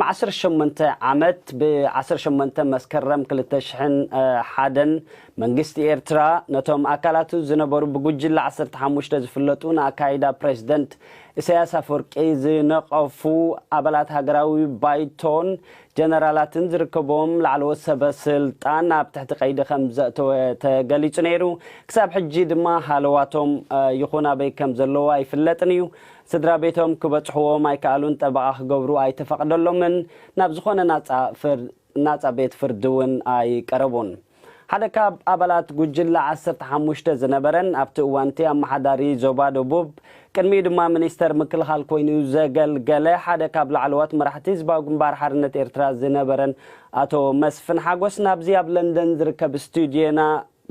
ዓሰርተ ሸሞንተ ዓመት፣ ብ ዓሰርተ ሸሞንተ መስከረም ክልተ ሽሕን ሓደን መንግስቲ ኤርትራ ነቶም ኣካላቱ ዝነበሩ ብጉጅለ ዓሰርተ ሓሙሽተ ዝፍለጡ ንኣካይዳ ፕሬዝደንት ኢሳያስ ኣፈወርቂ ዝነቐፉ ኣባላት ሃገራዊ ባይቶን ጀነራላትን ዝርከብዎም ላዕለዎት ሰበ ስልጣን ኣብ ትሕቲ ቀይዲ ከም ዘእተወ ተገሊጹ ነይሩ። ክሳብ ሕጂ ድማ ሃለዋቶም ይኹን ኣበይ ከም ዘለዉ ኣይፍለጥን እዩ። ስድራ ቤቶም ክበጽሕዎም ኣይከኣሉን፣ ጠበቓ ክገብሩ ኣይተፈቕደሎምን፣ ናብ ዝኾነ ናጻ ፍር ናጻ ቤት ፍርዲ እውን ኣይቀረቡን። ሓደ ካብ ኣባላት ጉጅለ ዓሰርተ ሓሙሽተ ዝነበረን ኣብቲ እዋንቲ ኣመሓዳሪ ዞባ ደቡብ ቅድሚኡ ድማ ሚኒስተር ምክልኻል ኮይኑ ዘገልገለ ሓደ ካብ ላዕለዋት መራሕቲ ህዝባዊ ግንባር ሓርነት ኤርትራ ዝነበረን ኣቶ መስፍን ሓጎስ ናብዚ ኣብ ለንደን ዝርከብ ስቱድዮና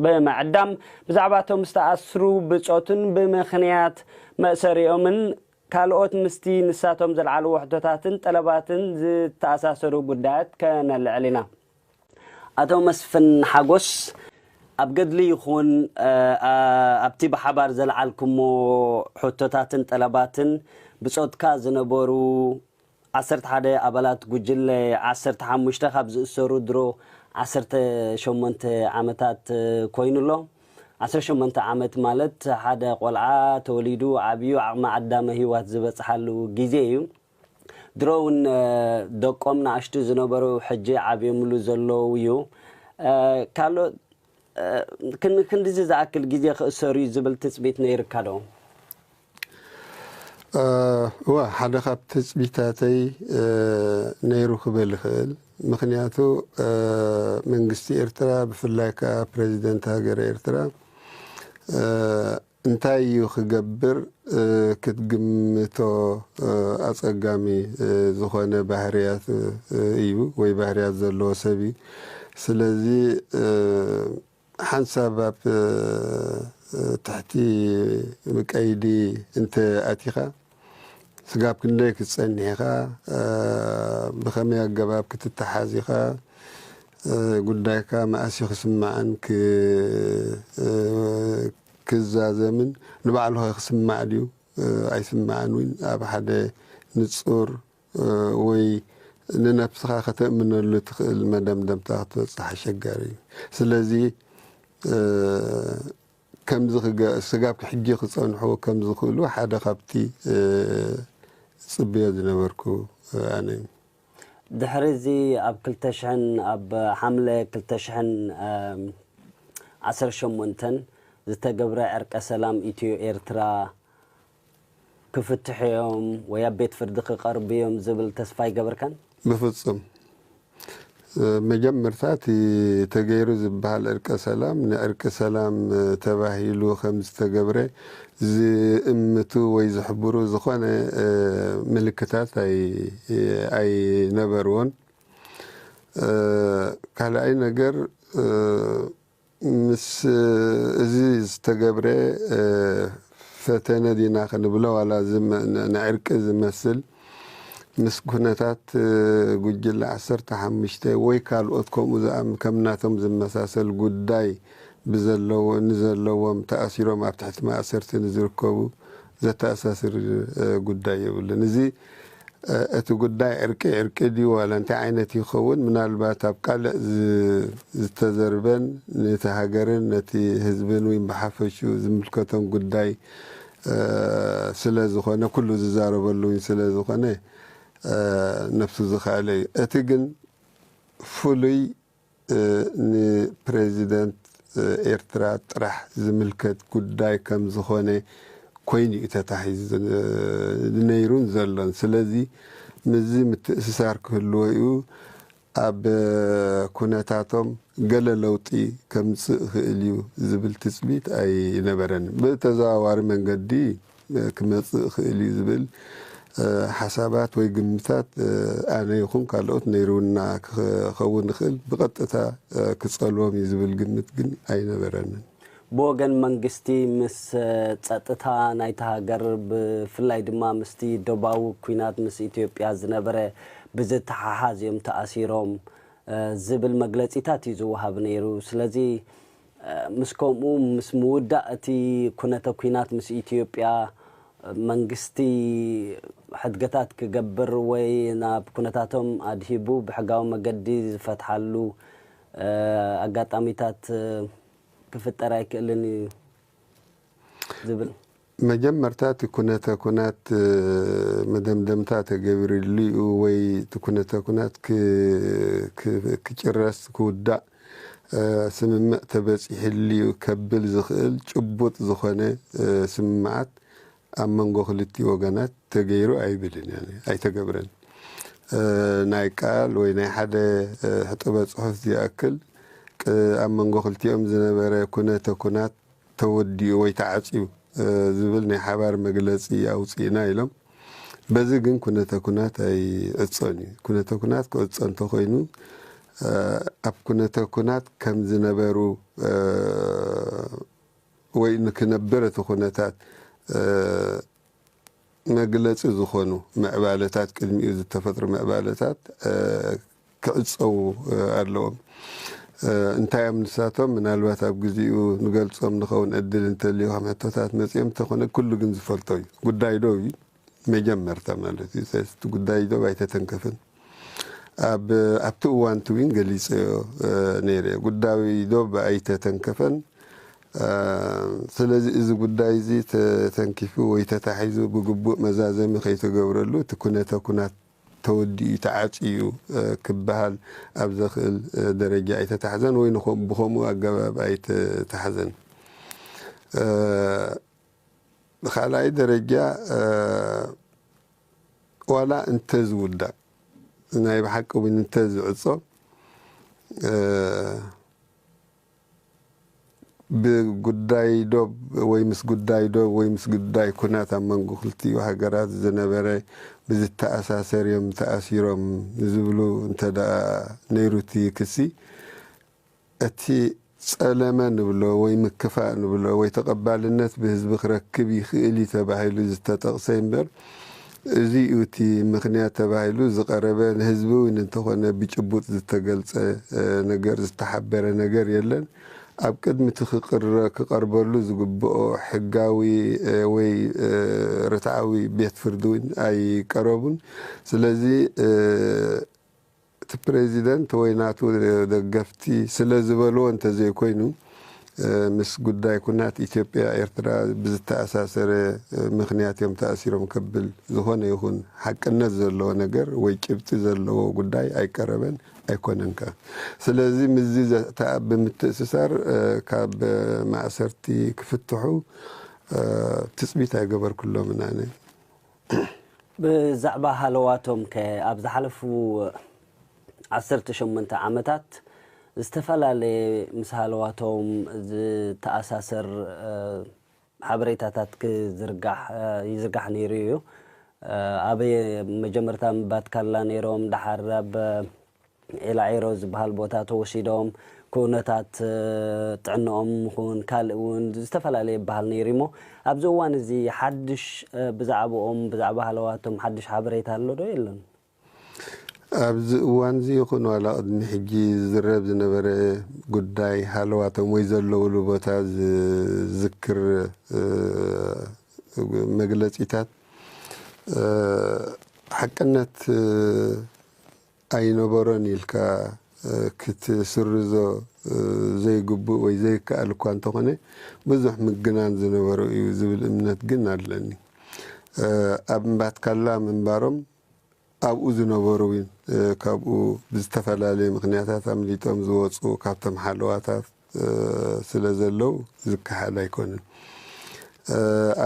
ብምዕዳም ብዛዕባ እቶም ዝተኣስሩ ብጾቱን ብምኽንያት መእሰሪኦምን ካልኦት ምስቲ ንሳቶም ዘልዓልዎ ሕቶታትን ጠለባትን ዝተኣሳሰሩ ጉዳያት ከነልዕል ኢና። ኣቶ መስፍን ሓጎስ፣ ኣብ ገድሊ ይኹን ኣብቲ ብሓባር ዘልዓልኩሞ ሕቶታትን ጠለባትን ብጾትካ ዝነበሩ ዓሰርተ ሓደ ኣባላት ጉጅለ ዓሰርተ ሓሙሽተ ካብ ዝእሰሩ ድሮ ዓሰርተ ሸሞንተ ዓመታት ኮይኑ ኣሎ። ዓሰርተ ሸሞንተ ዓመት ማለት ሓደ ቆልዓ ተወሊዱ ዓብዩ ዓቕሚ ኣዳመ ህይወት ዝበጽሓሉ ግዜ እዩ። ድሮ እውን ደቆም ንኣሽቱ ዝነበሩ ሕጂ ዓብዮምሉ ዘለዉ እዩ። ካልኦት ክንድዚ ዝኣክል ግዜ ክእሰሩ እዩ ዝብል ትጽቢት ነይርካ ዶ? እወ፣ ሓደ ካብ ትጽቢታተይ ነይሩ ክብል ይኽእል። ምኽንያቱ መንግስቲ ኤርትራ፣ ብፍላይ ከኣ ፕሬዚደንት ሃገረ ኤርትራ እንታይ እዩ ክገብር ክትግምቶ ኣጸጋሚ ዝኾነ ባህርያት እዩ፣ ወይ ባህርያት ዘለዎ ሰብ እዩ። ስለዚ ሓንሳብ ኣብ ትሕቲ ቀይዲ እንተ ኣቲኻ፣ ስጋብ ክንደይ ክትጸንሕ ኢኻ፣ ብኸመይ ኣገባብ ክትተሓዝ ኢኻ፣ ጉዳይካ መኣስ እዩ ክስማዕን ክዛዘምን፣ ንባዕሉ ኸ ክስማዕ ድዩ ኣይስማዕን እውን ኣብ ሓደ ንጹር ወይ ንነብስኻ ከተእምነሉ ትኽእል መደምደምታ ክትበጽሕ ኣሸጋሪ እዩ። ስለዚ ከምዚ ስጋብ ሕጂ ክጸንሑ ከም ዝኽእሉ ሓደ ካብቲ ጽብዮ ዝነበርኩ ኣነ እዩ። ድሕሪ እዚ ኣብ ክልተ ሽሕን ኣብ ሓምለ ክልተ ሽሕን ዓሰርተ ሸሞንተን ዝተገብረ ዕርቀ ሰላም ኢትዮ ኤርትራ ክፍትሑ እዮም ወይ ኣብ ቤት ፍርዲ ክቐርቡ እዮም ዝብል ተስፋ ኣይገበርካን? ብፍጹም። መጀመርታ እቲ ተገይሩ ዝበሃል ዕርቀ ሰላም ንዕርቂ ሰላም ተባሂሉ ከም ዝተገብረ ዝእምቱ ወይ ዝሕብሩ ዝኾነ ምልክታት ኣይነበርዎን። ካልኣይ ነገር ምስ እዚ ዝተገብረ ፈተነ ዲና ክንብሎ ዋላ ንዕርቂ ዝመስል ምስ ኩነታት ጉጅለ ዓሰርተ ሓሙሽተ ወይ ካልኦት ከምኡ ዝኣም ከም ናቶም ዝመሳሰል ጉዳይ ብዘለዎ ንዘለዎም ተኣሲሮም ኣብ ትሕቲ ማእሰርቲ ንዝርከቡ ዘተኣሳስር ጉዳይ የብሉን። እዚ እቲ ጉዳይ ዕርቂ ዕርቂ ድዩ ዋላ እንታይ ዓይነት ይኸውን? ምናልባት ኣብ ቃልዕ ዝተዘርበን ነቲ ሃገርን ነቲ ህዝብን ወይ ብሓፈሹ ዝምልከቶም ጉዳይ ስለ ዝኾነ ኩሉ ዝዛረበሉ ስለ ዝኾነ ነብሱ ዝኸኣለ እዩ። እቲ ግን ፍሉይ ንፕሬዚደንት ኤርትራ ጥራሕ ዝምልከት ጉዳይ ከም ዝኾነ ኮይኑ እዩ ተታሒዙ ነይሩን ዘሎን። ስለዚ ምስዚ ምትእስሳር ክህልዎ እዩ። ኣብ ኩነታቶም ገለ ለውጢ ከምጽእ ይኽእል እዩ ዝብል ትጽቢት ኣይነበረንን። ብተዘዋዋሪ መንገዲ ክመጽእ ይኽእል እዩ ዝብል ሓሳባት ወይ ግምታት ኣነ ይኹን ካልኦት ነይሩና ክኸውን ይኽእል። ብቐጥታ ክጸልዎም እዩ ዝብል ግምት ግን ኣይነበረንን። ብወገን መንግስቲ ምስ ጸጥታ ናይታ ሃገር ብፍላይ ድማ ምስቲ ዶባዊ ኲናት ምስ ኢትዮጵያ ዝነበረ ብዝተሓሓዝ እዮም ተኣሲሮም ዝብል መግለጺታት እዩ ዝወሃብ ነይሩ። ስለዚ ምስ ከምኡ ምስ ምውዳእ እቲ ኩነተ ኲናት ምስ ኢትዮጵያ መንግስቲ ሕድገታት ክገብር ወይ ናብ ኩነታቶም ኣድሂቡ ብሕጋዊ መገዲ ዝፈትሓሉ ኣጋጣሚታት ክፍጠር ኣይክእልን እዩ ዝብል? መጀመርታ እቲ ኩነተ ኩናት መደምደምታ ተገቢርሉ እዩ ወይ እቲ ኩነተ ኩናት ክጭረስ ክውዳእ ስምምዕ ተበፂሕሉ እዩ ከብል ዝኽእል ጭቡጥ ዝኾነ ስምምዓት ኣብ መንጎ ክልቲኡ ወገናት ተገይሩ ኣይብልን፣ ኣይተገብረን። ናይ ቃል ወይ ናይ ሓደ ሕጥበ ፅሑፍ ዝኣክል ኣብ መንጎ ክልቲኦም ዝነበረ ኩነተ ኩናት ተወዲኡ ወይ ተዓፅዩ ዝብል ናይ ሓባር መግለፂ ኣውፂእና ኢሎም። በዚ ግን ኩነተ ኩናት ኣይዕፆን እዩ። ኩነተ ኩናት ክዕፆ እንተኮይኑ ኣብ ኩነተ ኩናት ከም ዝነበሩ ወይ ንክነብር እቲ ኩነታት መግለፂ ዝኾኑ ምዕባለታት ቅድሚኡ ዝተፈጥሩ ምዕባለታት ክዕፀዉ ኣለዎም። እንታይ እዮም ንሳቶም? ምናልባት ኣብ ግዚኡ ንገልፆም ንኸውን ዕድል እንተልዩ ከም ሕቶታት መፅኦም እንተኾነ ኩሉ ግን ዝፈልጦ እዩ። ጉዳይ ዶ እዩ መጀመርታ ማለት እዩ። እቲ ጉዳይ ዶ ኣይተተንከፈን። ኣብቲ እዋን ትዊን ገሊፀዮ ነይረ ጉዳይ ዶ ኣይተተንከፈን። ስለዚ እዚ ጉዳይ እዚ ተተንኪፉ ወይ ተታሒዙ ብግቡእ መዛዘሚ ከይተገብረሉ እቲ ኩነተ ኩናት ተወዲኡ ተዓፅዩ ክበሃል ኣብ ዘኽእል ደረጃ ኣይተታሕዘን ወይ ብኸምኡ ኣገባብ ኣይተታሕዘን። ብካልኣይ ደረጃ ዋላ እንተ ዝውዳእ ናይ ብሓቂ እውን እንተ ዝዕፆ ብጉዳይ ዶብ ወይ ምስ ጉዳይ ዶብ ወይ ምስ ጉዳይ ኩናት ኣብ መንጎ ክልቲኡ ሃገራት ዝነበረ ብዝተኣሳሰር እዮም ተኣሲሮም ዝብሉ እንተ ደኣ ነይሩ እቲ ክሲ፣ እቲ ጸለመ ንብሎ ወይ ምክፋእ ንብሎ ወይ ተቐባልነት ብህዝቢ ክረክብ ይኽእል እዩ ተባሂሉ ዝተጠቕሰ እምበር፣ እዚ እዩ እቲ ምኽንያት ተባሂሉ ዝቐረበ ንህዝቢ እውን እንተኾነ ብጭቡጥ ዝተገልጸ ነገር ዝተሓበረ ነገር የለን። ኣብ ቅድሚ እቲ ክቕረ ክቐርበሉ ዝግብኦ ሕጋዊ ወይ ርትዓዊ ቤት ፍርዲ እውን ኣይቀረቡን። ስለዚ እቲ ፕሬዚደንት ወይ ናቱ ደገፍቲ ስለ ዝበልዎ እንተዘይኮይኑ ምስ ጉዳይ ኩናት ኢትዮጵያ ኤርትራ ብዝተኣሳሰረ ምኽንያት እዮም ተኣሲሮም ከብል ዝኾነ ይኹን ሓቅነት ዘለዎ ነገር ወይ ጭብጢ ዘለዎ ጉዳይ ኣይቀረበን ኣይኮነን ከ። ስለዚ ምስዚ ብምትእስሳር ካብ ማእሰርቲ ክፍትሑ ትፅቢት ኣይገበርኩሎምን ኣነ። ብዛዕባ ሃለዋቶም ከ ኣብ ዝሓለፉ ዓሰርተ ሸሞንተ ዓመታት ዝተፈላለየ ምስ ሃለዋቶም ዝተኣሳሰር ሓበሬታታት ክዝርጋሕ ይዝርጋሕ ነይሩ እዩ። ኣብ መጀመርታ ባትካላ ነይሮም፣ ደሓር ኣብ ኤላዒሮ ዝበሃል ቦታ ተወሲዶም፣ ኩነታት ጥዕንኦም ይኹን ካልእ እውን ዝተፈላለየ ይበሃል ነይሩ እሞ፣ ኣብዚ እዋን እዚ ሓድሽ ብዛዕባኦም ብዛዕባ ሃለዋቶም ሓድሽ ሓበሬታ ኣሎ ዶ የለን? ኣብዚ እዋን እዚ ይኹን ዋላ ቅድሚ ሕጂ ዝዝረብ ዝነበረ ጉዳይ ሃለዋቶም ወይ ዘለውሉ ቦታ ዝዝክር መግለፂታት ሓቅነት ኣይነበሮን ኢልካ ክትስርዞ ዘይግቡእ ወይ ዘይከኣል እኳ እንተኾነ ብዙሕ ምግናን ዝነበሮ እዩ ዝብል እምነት ግን ኣለኒ። ኣብ እምባትካላ ምንባሮም ኣብኡ ዝነበሩ እውን ካብኡ ብዝተፈላለየ ምኽንያታት ኣምሊጦም ዝወፁ ካብቶም ሓለዋታት ስለ ዘለዉ ዝከሓል ኣይኮነን።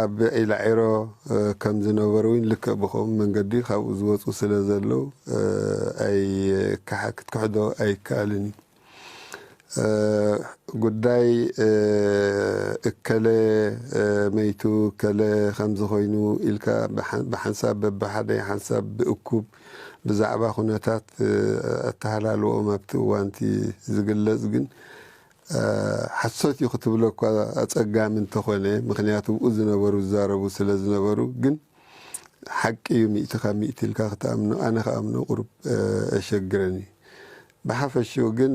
ኣብ ዒላዒሮ ከም ዝነበሩ እውን ልክዕ ብኸምኡ መንገዲ ካብኡ ዝወፁ ስለ ዘለዉ ኣይከሓ ክትክሕዶ ኣይከኣልን እዩ። ጉዳይ እከለ መይቱ እከለ ከምዚ ኮይኑ ኢልካ ብሓንሳብ በብሓደ ሓንሳብ ብእኩብ ብዛዕባ ኩነታት ኣተሃላልዎም ኣብቲ እዋንቲ ዝግለጽ ግን ሓሶት እዩ ክትብሎ እኳ ኣጸጋሚ እንተኾነ፣ ምኽንያቱ ብኡ ዝነበሩ ዝዛረቡ ስለ ዝነበሩ፣ ግን ሓቂ እዩ ሚእቲ ካብ ሚእቲ ኢልካ ክትኣምኖ፣ ኣነ ክኣምኖ ቁሩብ ኣሸግረኒ። ብሓፈሽኡ ግን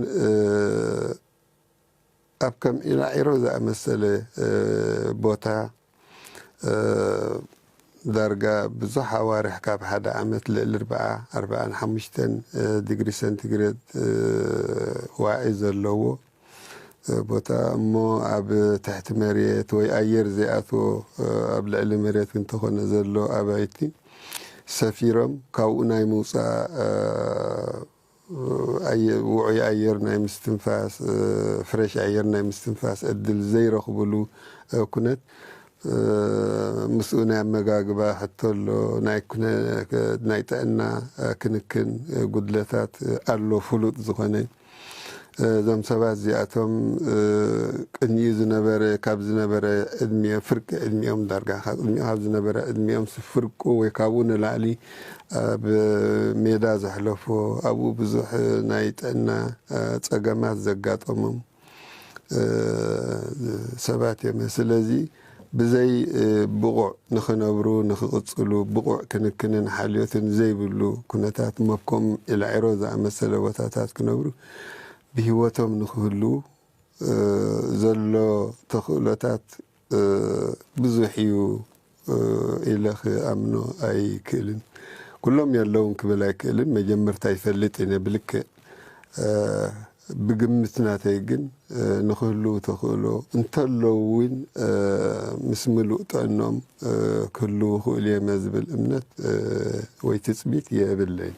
ኣብ ከም ዒላዒሮ ዝኣመሰለ ቦታ ዳርጋ ብዙሕ ኣዋርሕ፣ ካብ ሓደ ዓመት ልዕሊ ኣርብዓ፣ ኣርብዓን ሓሙሽተን ዲግሪ ሰንቲግሬድ ዋዒ ዘለዎ ቦታ እሞ፣ ኣብ ትሕቲ መሬት ወይ ኣየር ዘይኣትዎ፣ ኣብ ልዕሊ መሬት እንተኾነ ዘሎ ኣባይቲ ሰፊሮም፣ ካብኡ ናይ ምውፃእ ውዑይ ኣየር ናይ ምስትንፋስ፣ ፍሬሽ ኣየር ናይ ምስትንፋስ እድል ዘይረኽብሉ ኩነት፣ ምስኡ ናይ ኣመጋግባ ሕቶ ኣሎ፣ ናይ ጥዕና ክንክን ጉድለታት ኣሎ፣ ፍሉጥ ዝኾነ። እዞም ሰባት እዚኣቶም ቅድሚኡ ዝነበረ፣ ካብ ዝነበረ ዕድሚኦም፣ ፍርቂ ዕድሚኦም፣ ዳርጋ ካብ ቅድሚኡ ካብ ዝነበረ ዕድሚኦም ፍርቁ ወይ ካብኡ ንላዕሊ ኣብ ሜዳ ዘሕለፎ፣ ኣብኡ ብዙሕ ናይ ጥዕና ጸገማት ዘጋጠሞም ሰባት እዮም። ስለዚ ብዘይ ብቑዕ ንኽነብሩ፣ ንኽቕጽሉ፣ ብቑዕ ክንክንን ሓልዮትን ዘይብሉ ኩነታት፣ መብኮም ኢላዒሮ ዝኣመሰለ ቦታታት ክነብሩ፣ ብህይወቶም ንኽህሉ ዘሎ ተኽእሎታት ብዙሕ እዩ ኢለ ክኣምኖ ኣይክእልን። ኩሎም የለውን ክብል ኣይክእልን። መጀመርታ ይፈልጥ እየ ብልክዕ። ብግምት ናተይ ግን ንክህልው ተኽእሎ እንተለዉ እውን፣ ምስ ምሉእ ጥዕኖም ክህልው ይኽእሉ እዮም ዝብል እምነት ወይ ትጽቢት የብለይን።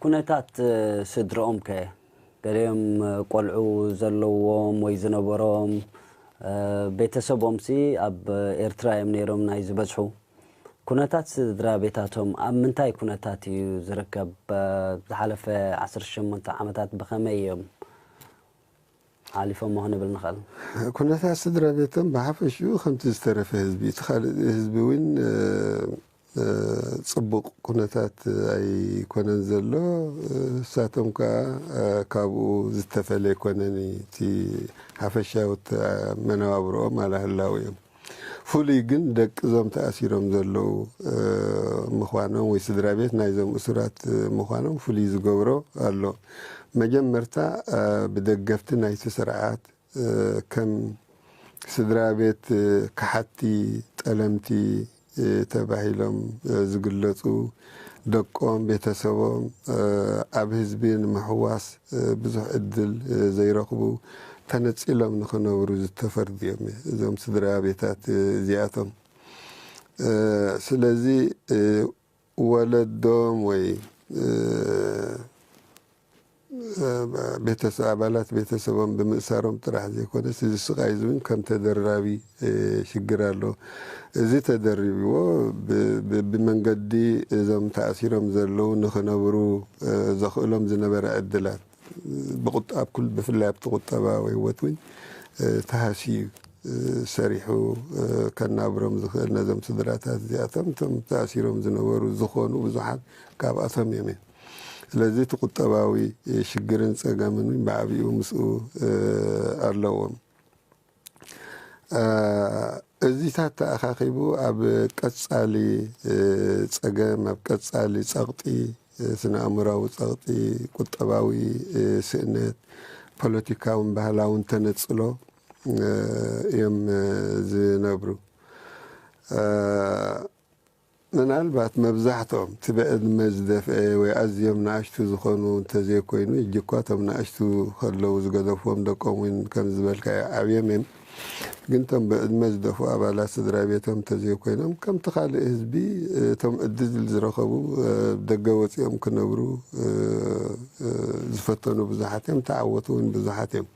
ኩነታት ስድርኦም ከ? ገሊኦም ቆልዑ ዘለዎም ወይ ዝነበሮም፣ ቤተሰቦምሲ ኣብ ኤርትራ እዮም ነይሮም ናይ ዝበዝሑ። ኩነታት ስድራ ቤታቶም ኣብ ምንታይ ኩነታት እዩ ዝርከብ? ዝሓለፈ ዓሰርተ ሸሞንተ ዓመታት ብኸመይ እዮም ሓሊፎሞ ክንብል ንኽእል? ኩነታት ስድራ ቤቶም ብሓፈሽኡ ከምቲ ዝተረፈ ህዝቢ፣ እቲ ካልእ ህዝቢ እውን ጽቡቕ ኩነታት ኣይኮነን ዘሎ። እሳቶም ከኣ ካብኡ ዝተፈለ ኣይኮነን። እቲ ሓፈሻዊ መነባብሮኦም ኣላህላዊ እዮም። ፍሉይ ግን ደቂ እዞም ተኣሲሮም ዘለዉ ምዃኖም ወይ ስድራ ቤት ናይዞም እሱራት ምዃኖም ፍሉይ ዝገብሮ ኣሎ። መጀመርታ ብደገፍቲ ናይቲ ስርዓት ከም ስድራ ቤት ከሓቲ፣ ጠለምቲ ተባሂሎም ዝግለፁ፣ ደቆም፣ ቤተሰቦም ኣብ ህዝቢ ንምሕዋስ ብዙሕ እድል ዘይረኽቡ፣ ተነፂሎም ንኽነብሩ ዝተፈርዱ እዮም እዞም ስድራ ቤታት እዚኣቶም። ስለዚ ወለዶም ወይ ቤተሰብ፣ ኣባላት ቤተሰቦም ብምእሳሮም ጥራሕ ዘይኮነስ፣ እዚ ስቓይ እዚ እውን ከም ተደራቢ ሽግር ኣሎ። እዚ ተደሪብዎ ብመንገዲ እዞም ተኣሲሮም ዘለዉ ንኽነብሩ ዘኽእሎም ዝነበረ ዕድላት፣ ብቁጠ-፣ ኣብ ኩል-፣ ብፍላይ ኣብቲ ቁጠባዊ ህይወት እውን ተሃስዩ ሰሪሑ ከናብሮም ዝኽእል ነዞም ስድራታት እዚኣቶም፣ እቶም ተኣሲሮም ዝነበሩ ዝኾኑ ብዙሓት ካብኣቶም እዮም። ስለዚ እቲ ቁጠባዊ ሽግርን ጸገምን እውን ብዓቢኡ ምስኡ ኣለዎም። እዚታት ተኣኻኺቡ ኣብ ቀጻሊ ጸገም፣ ኣብ ቀጻሊ ጸቕጢ፣ ስነ ኣእምራዊ ጸቕጢ፣ ቁጠባዊ ስእነት፣ ፖለቲካውን ባህላውን ተነጽሎ እዮም ዝነብሩ። ምናልባት መብዛሕትኦም እቲ ብዕድመ ዝደፍአ ወይ ኣዝዮም ንኣሽቱ ዝኾኑ እንተዘይኮይኑ፣ ሕጂ እኳ እቶም ንኣሽቱ ከለዉ ዝገደፍዎም ደቆም እውን ከም ዝበልካዮ ዓብዮም እዮም። ግን እቶም ብዕድመ ዝደፍኡ ኣባላት ስድራ ቤቶም እንተዘይኮይኖም፣ ከምቲ ካልእ ህዝቢ እቶም ዕድል ዝረኸቡ፣ ደገ ወፂኦም ክነብሩ ዝፈተኑ ብዙሓት እዮም፣ ተዓወቱ እውን ብዙሓት እዮም።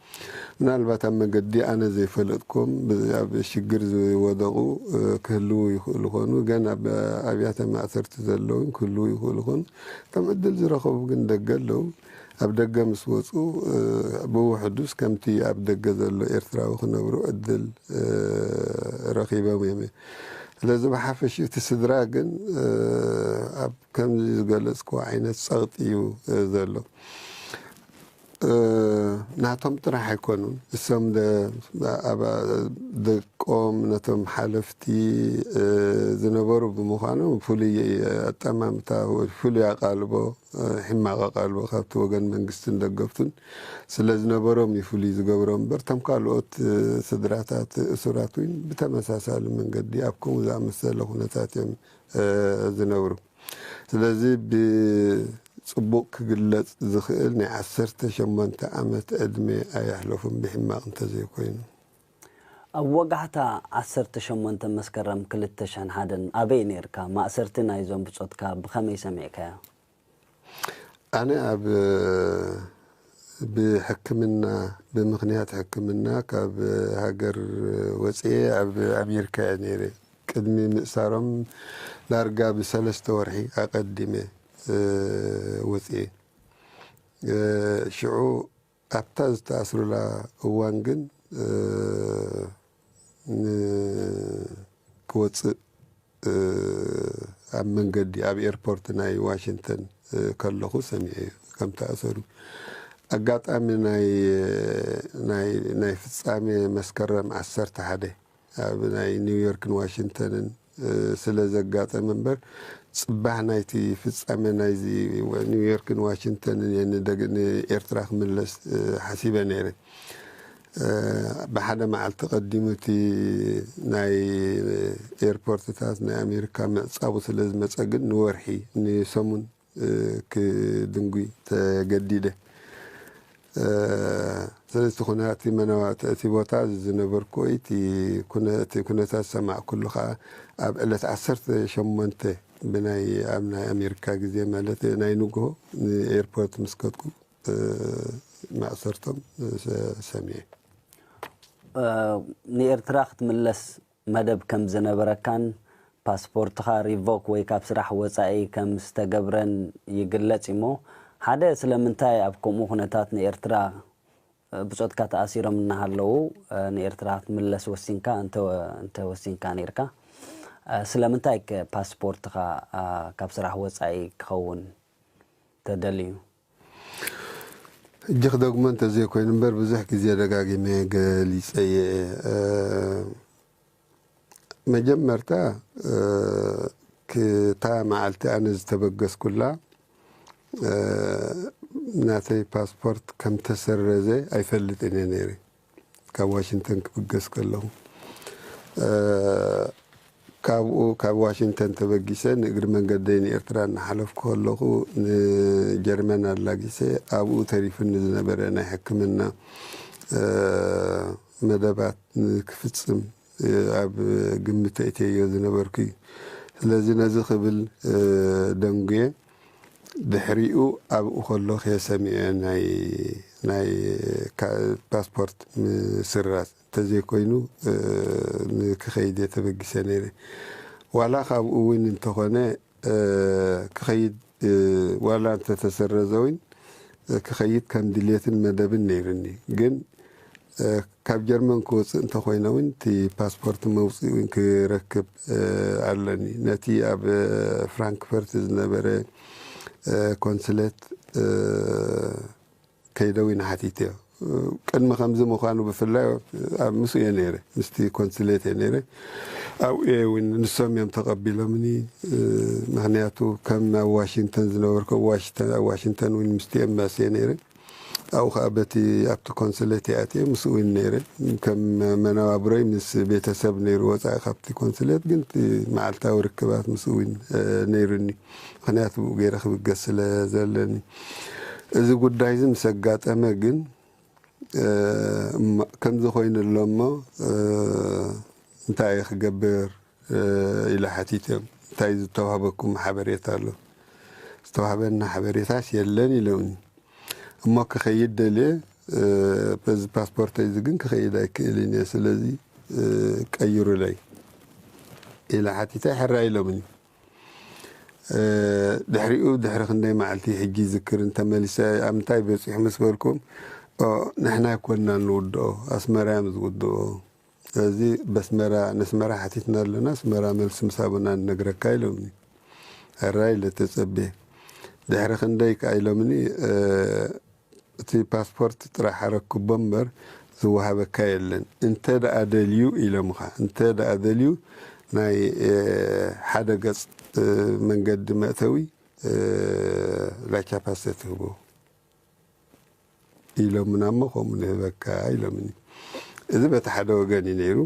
ምናልባት ኣብ መገዲ ኣነ ዘይፈለጥኩም ኣብ ሽግር ዝወደቑ ክህልዉ ይኽእሉ ኾኑ፣ ገን ኣብ ኣብያተ ማእሰርቲ ዘለዉ ክህልዉ ይኽእሉ ኾኑ። እቶም ዕድል ዝረኸቡ ግን ደገ ኣለዉ። ኣብ ደገ ምስ ወፁ ብውሕዱስ ከምቲ ኣብ ደገ ዘሎ ኤርትራዊ ክነብሩ ዕድል ረኺቦም እዮም። ስለዚ ብሓፈሽኡ እቲ ስድራ ግን ኣብ ከምዚ ዝገለፅክዎ ዓይነት ጸቕጢ እዩ ዘሎ። ናቶም ጥራሕ ኣይኮኑን። እሶም ደቆም ነቶም ሓለፍቲ ዝነበሩ ብምዃኖም ፍሉይ ኣጠማምታ፣ ፍሉይ ኣቓልቦ፣ ሕማቕ ኣቓልቦ ካብቲ ወገን መንግስትን ደገፍቱን ስለ ዝነበሮም እዩ ፍሉይ ዝገብሮም እምበር፣ እቶም ካልኦት ስድራታት እሱራት እውን ብተመሳሳሊ መንገዲ ኣብ ከምኡ ዝኣመሰለ ኩነታት እዮም ዝነብሩ። ስለዚ ብጽቡቕ ክግለጽ ዝኽእል ናይ ዓሰርተ ሸሞንተ ዓመት ዕድመ ኣየሕለፉን ብሕማቕ እንተዘይኮይኑ። ኣብ ወጋሕታ ዓሰርተ ሸሞንተ መስከረም ክልተ ሽሕን ሓደን ኣበይ ነይርካ? ማእሰርቲ ናይዞም ብጾትካ ብኸመይ ሰሚዕካዮ? ኣነ ኣብ ብሕክምና፣ ብምኽንያት ሕክምና ካብ ሃገር ወፅኤ ኣብ ኣሜሪካ እየ ነይረ። ቅድሚ ምእሳሮም ዳርጋ ብሰለስተ ወርሒ ኣቐዲመ ወፅኤ። ሽዑ ኣብታ ዝተኣስሩላ እዋን ግን ክወፅእ ኣብ መንገዲ ኣብ ኤርፖርት ናይ ዋሽንግተን ከለኹ ሰሚዐ ከምተኣሰሩ። ኣጋጣሚ ናይ ፍፃሜ መስከረም ዓሰርተ ሓደ ኣብ ናይ ኒውዮርክን ዋሽንግተንን ስለ ዘጋጠመ እምበር፣ ፅባሕ ናይቲ ፍፃሜ ናይዚ ኒውዮርክን ዋሽንግተንን እየ ንኤርትራ ክምለስ ሓሲበ ነይረ። ብሓደ መዓልቲ ቀዲሙ እቲ ናይ ኤርፖርትታት ናይ ኣሜሪካ ምዕፃቡ ስለ ዝመፀ ግን ንወርሒ ንሰሙን ክድንጉይ ተገዲደ። ስለዚ እቲ ኩነታት መነባብሮ እቲ ቦታ ዝነበርኩ ወይ እቲ ኩነታት ዝሰማዕኩሉ ከዓ ኣብ ዕለት ዓሰርተ ሸሞንተ ብናይ ኣብ ናይ ኣሜሪካ ግዜ ማለት ናይ ንግሆ ንኤርፖርት ምስ ከድኩ ማእሰርቶም ሰሚዐ። ንኤርትራ ክትምለስ መደብ ከም ዝነበረካን ፓስፖርትኻ ሪቮክ ወይ ካብ ስራሕ ወጻኢ ከም ዝተገብረን ይግለጽ እሞ፣ ሓደ ስለምንታይ ኣብ ከምኡ ኩነታት ንኤርትራ ብጾትካ ተኣሲሮም እናሃለዉ ንኤርትራ ክትምለስ ወሲንካ እንተ እንተ ወሲንካ ነይርካ ስለምንታይ ከ ፓስፖርትኻ ካብ ስራሕ ወጻኢ ክኸውን ተደልዩ? ሕጂ ክደግሞ እንተዘይኮይኑ እምበር ብዙሕ ግዜ ደጋጊመ ገሊጸዮ እየ። መጀመርታ ክታ መዓልቲ ኣነ ዝተበገስኩላ ናተይ ፓስፖርት ከም ተሰረዘ ኣይፈልጥን እየ ነይረ። ካብ ዋሽንግተን ክብገስ ከለኹ ካብኡ ካብ ዋሽንግተን ተበጊሰ ንእግሪ መንገደይ ንኤርትራ እናሓለፍኩ ከለኹ ንጀርመን ኣላጊሰ ኣብኡ ተሪፍኒ ዝነበረ ናይ ሕክምና መደባት ንክፍጽም ኣብ ግምት ኣእትየዮ ዝነበርኩ እዩ። ስለዚ ነዚ ክብል ደንጉየ። ድሕሪኡ ኣብኡ ከሎ ከየ ሰሚዐ ናይ ናይ ፓስፖርት ምስራዝ እንተዘይኮይኑ ንክኸይድ እየ ተበጊሰ ነይረ። ዋላ ካብኡ እውን እንተኾነ ክኸይድ ዋላ እንተተሰረዘ እውን ክኸይድ ከም ድሌትን መደብን ነይርኒ። ግን ካብ ጀርመን ክወፅእ እንተኮይነ እውን እቲ ፓስፖርት መውፅኢ እውን ክረክብ ኣለኒ። ነቲ ኣብ ፍራንክፈርት ዝነበረ ኮንስሌት ከይደ እውን ሓቲተዮ። ቅድሚ ከምዚ ምዃኑ ብፍላይ ኣብ ምስኡ እየ ነይረ፣ ምስቲ ኮንስሌት እየ ነይረ። ኣብኡ እየ እውን ንሶም እዮም ተቐቢሎምኒ። ምክንያቱ ከም ኣብ ዋሽንግተን ዝነበርኩ ኣብ ዋሽንግተን እውን ምስቲ ኤምባሲ እየ ነይረ። ኣብኡ ከዓ በቲ ኣብቲ ኮንስሌት እየ ኣትየ ምስኡ እውን ነይረ። ከም መነባብሮይ ምስ ቤተሰብ ነይሩ ወፃኢ ካብቲ ኮንስሌት ግን እቲ መዓልታዊ ርክባት ምስኡ እውን ነይሩኒ። ምክንያቱ ብኡ ገይረ ክብገስ ስለ ዘለኒ። እዚ ጉዳይ እዚ ምስ ኣጋጠመ ግን ከምዚ ኮይኑ ኣሎ እሞ እንታይ እየ ክገብር ኢለ ሓቲቶም። እንታይ ዝተዋህበኩም ሓበሬታ ኣሎ? ዝተዋህበና ሓበሬታስ የለን ኢሎምኒ። እሞ ክኸይድ ደልየ በዚ ፓስፖርተይ እዚ ግን ክኸይድ ኣይክእልን እየ፣ ስለዚ ቀይሩለይ ኢለ ሓቲተ። ሕራይ ኢሎምኒ። ድሕሪኡ ድሕሪ ክንደይ መዓልቲ ሕጂ ይዝክርን ተመሊሰ ኣብ ምንታይ በፂሑ ምስ በልኩም ንሕና ኣይኮንና ንውድኦ ኣስመራ እዮም ዝውድኦ። ስለዚ በስመራ ነስመራ ሓቲትና ኣለና ኣስመራ መልሲ ምስ ሃቡና ንነግረካ ኢሎምኒ። ሕራይ ኢለ ተፀብየ። ድሕሪ ክንደይ ከዓ ኢሎምኒ እቲ ፓስፖርት ጥራሕ ኣረክቦ እምበር ዝወሃበካ የለን። እንተ ደኣ ደልዩ ኢሎምኻ፣ እንተ ደኣ ደልዩ ናይ ሓደ ገጽ መንገዲ መእተዊ ላቻ ፓስተ ትህቦ ኢሎምና እሞ ከምኡ ንህበካ ኢሎምኒ። እዚ በቲ ሓደ ወገን እዩ ነይሩ።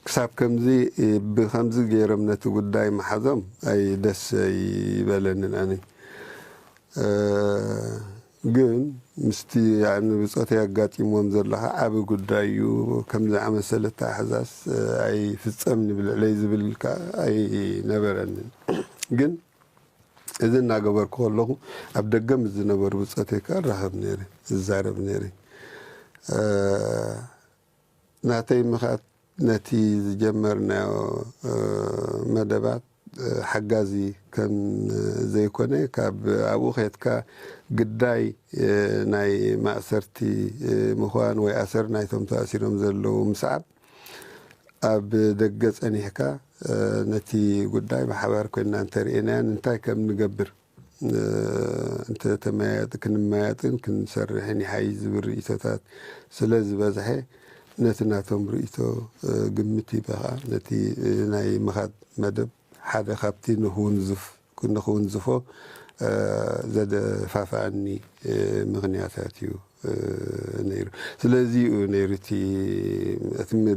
ክሳብ ከምዚ ብከምዚ ገይሮም ነቲ ጉዳይ መሓዞም ኣይ ደስ ኣይበለንን ኣነ። ግን ምስቲ ብፆተይ ኣጋጢሞም ዘለካ ዓብ ጉዳይ እዩ። ከምዚ ዓመሰለ ኣተሓሕዛስ ኣይፍፀምን ብልዕለይ ዝብል ከ ኣይነበረንን። ግን እዚ እናገበርኩ ከለኹ ኣብ ደገ ምስ ዝነበሩ ብፆተይ ከ እራኸብ ነይረ፣ እዛረብ ነይረ። ናተይ ምኻት ነቲ ዝጀመርናዮ መደባት ሓጋዚ ከም ዘይኮነ፣ ካብ ኣብኡ ከድካ ግዳይ ናይ ማእሰርቲ ምዃን ወይ ኣሰር ናይቶም ተኣሲሮም ዘለዉ ምስዓብ፣ ኣብ ደገ ጸኒሕካ ነቲ ጉዳይ ብሓባር ኮይንና እንተርእናዮን እንታይ ከም ንገብር እንተተመያየጥ ክንመያጥን ክንሰርሕን ይሓይ ዝብል ርእይቶታት ስለ ዝበዝሐ፣ ነቲ ናቶም ርእይቶ ግምት ይበኻ ነቲ ናይ ምኻድ መደብ ሓደ ካብቲ ንክውንዝፍ ንክውንዝፎ ዘደፋፍኣኒ ምኽንያታት እዩ ነይሩ። ስለዚ እዩ ነይሩ እቲ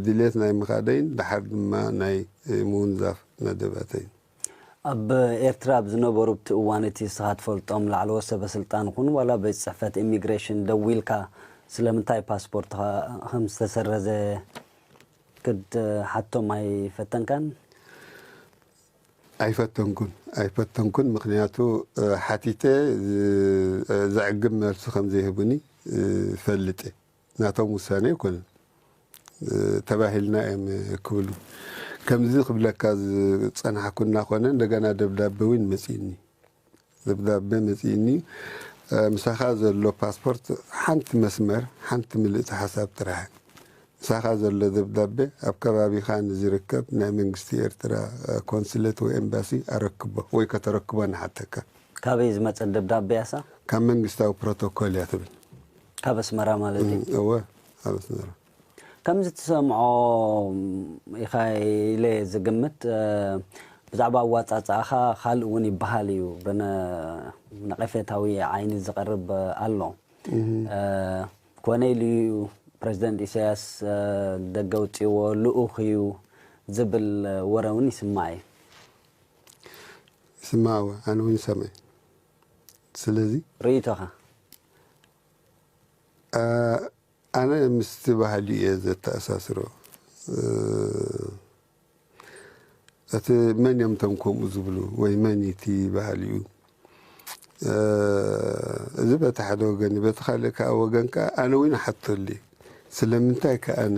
ድሌት ናይ ምኻደይን ድሓር ድማ ናይ ምውንዛፍ መደባተይን። ኣብ ኤርትራ ኣብ ዝነበሩ ኣብቲ እዋን እቲ ንስኻ ትፈልጦም ላዕለዎት ሰበ ስልጣን ኹን ዋላ ቤት ጽሕፈት ኢሚግሬሽን ደዊልካ ስለምንታይ ፓስፖርትኻ ከም ዝተሰረዘ ክትሓቶም ኣይፈተንካን? ኣይፈተንኩን ኣይፈተንኩን ምክንያቱ ሓቲተ ዘዕግብ መልሲ ከም ዘይህቡኒ ፈልጥ ናቶም ውሳነ ኣይኮነን ተባሂልና እዮም ክብሉ ከምዚ ክብለካ ዝፀናሕኩ እናኾነ እንደገና ደብዳቤ እውን መፅእኒ ደብዳቤ መፅእኒ ምሳኻ ዘሎ ፓስፖርት ሓንቲ መስመር ሓንቲ ምልእቲ ሓሳብ ጥራሕ ምሳኻ ዘሎ ደብዳቤ ኣብ ከባቢኻ ንዝርከብ ናይ መንግስቲ ኤርትራ ኮንስሌት ወይ ኤምባሲ ኣረክቦ ወይ ከተረክቦ ንሓተካ። ካበይ ዝመጸ ደብዳቤ ያሳ? ካብ መንግስታዊ ፕሮቶኮል እያ ትብል። ካብ ኣስመራ ማለት እዩ። እወ፣ ካብ ኣስመራ። ከምዚ ትሰምዖ ኢኻ ኢለ ዝግምት ብዛዕባ ኣዋጻጽኣኻ ካልእ እውን ይበሃል እዩ። ብነቐፌታዊ ዓይኒ ዝቐርብ ኣሎ። ኮነ ኢሉ እዩ ፕረዚደንት ኢሳያስ ደገ ኣውጺእዎ ልኡኽ እዩ ዝብል ወረ እውን ይስማዕ እዩ። ይስማዕ እወ፣ ኣነ እውን ይሰምዕ። ስለዚ ርእይቶኻ? ኣነ ምስቲ ባህሊ እየ ዘተኣሳስሮ። እቲ መን እዮም እቶም ከምኡ ዝብሉ ወይ መን እቲ ባህሊኡ እዚ በቲ ሓደ ወገን እዩ። በቲ ካልእ ከዓ ወገን ከዓ ኣነ እውን ይሓተሉ እየ። ስለምንታይ ከዓ ኣነ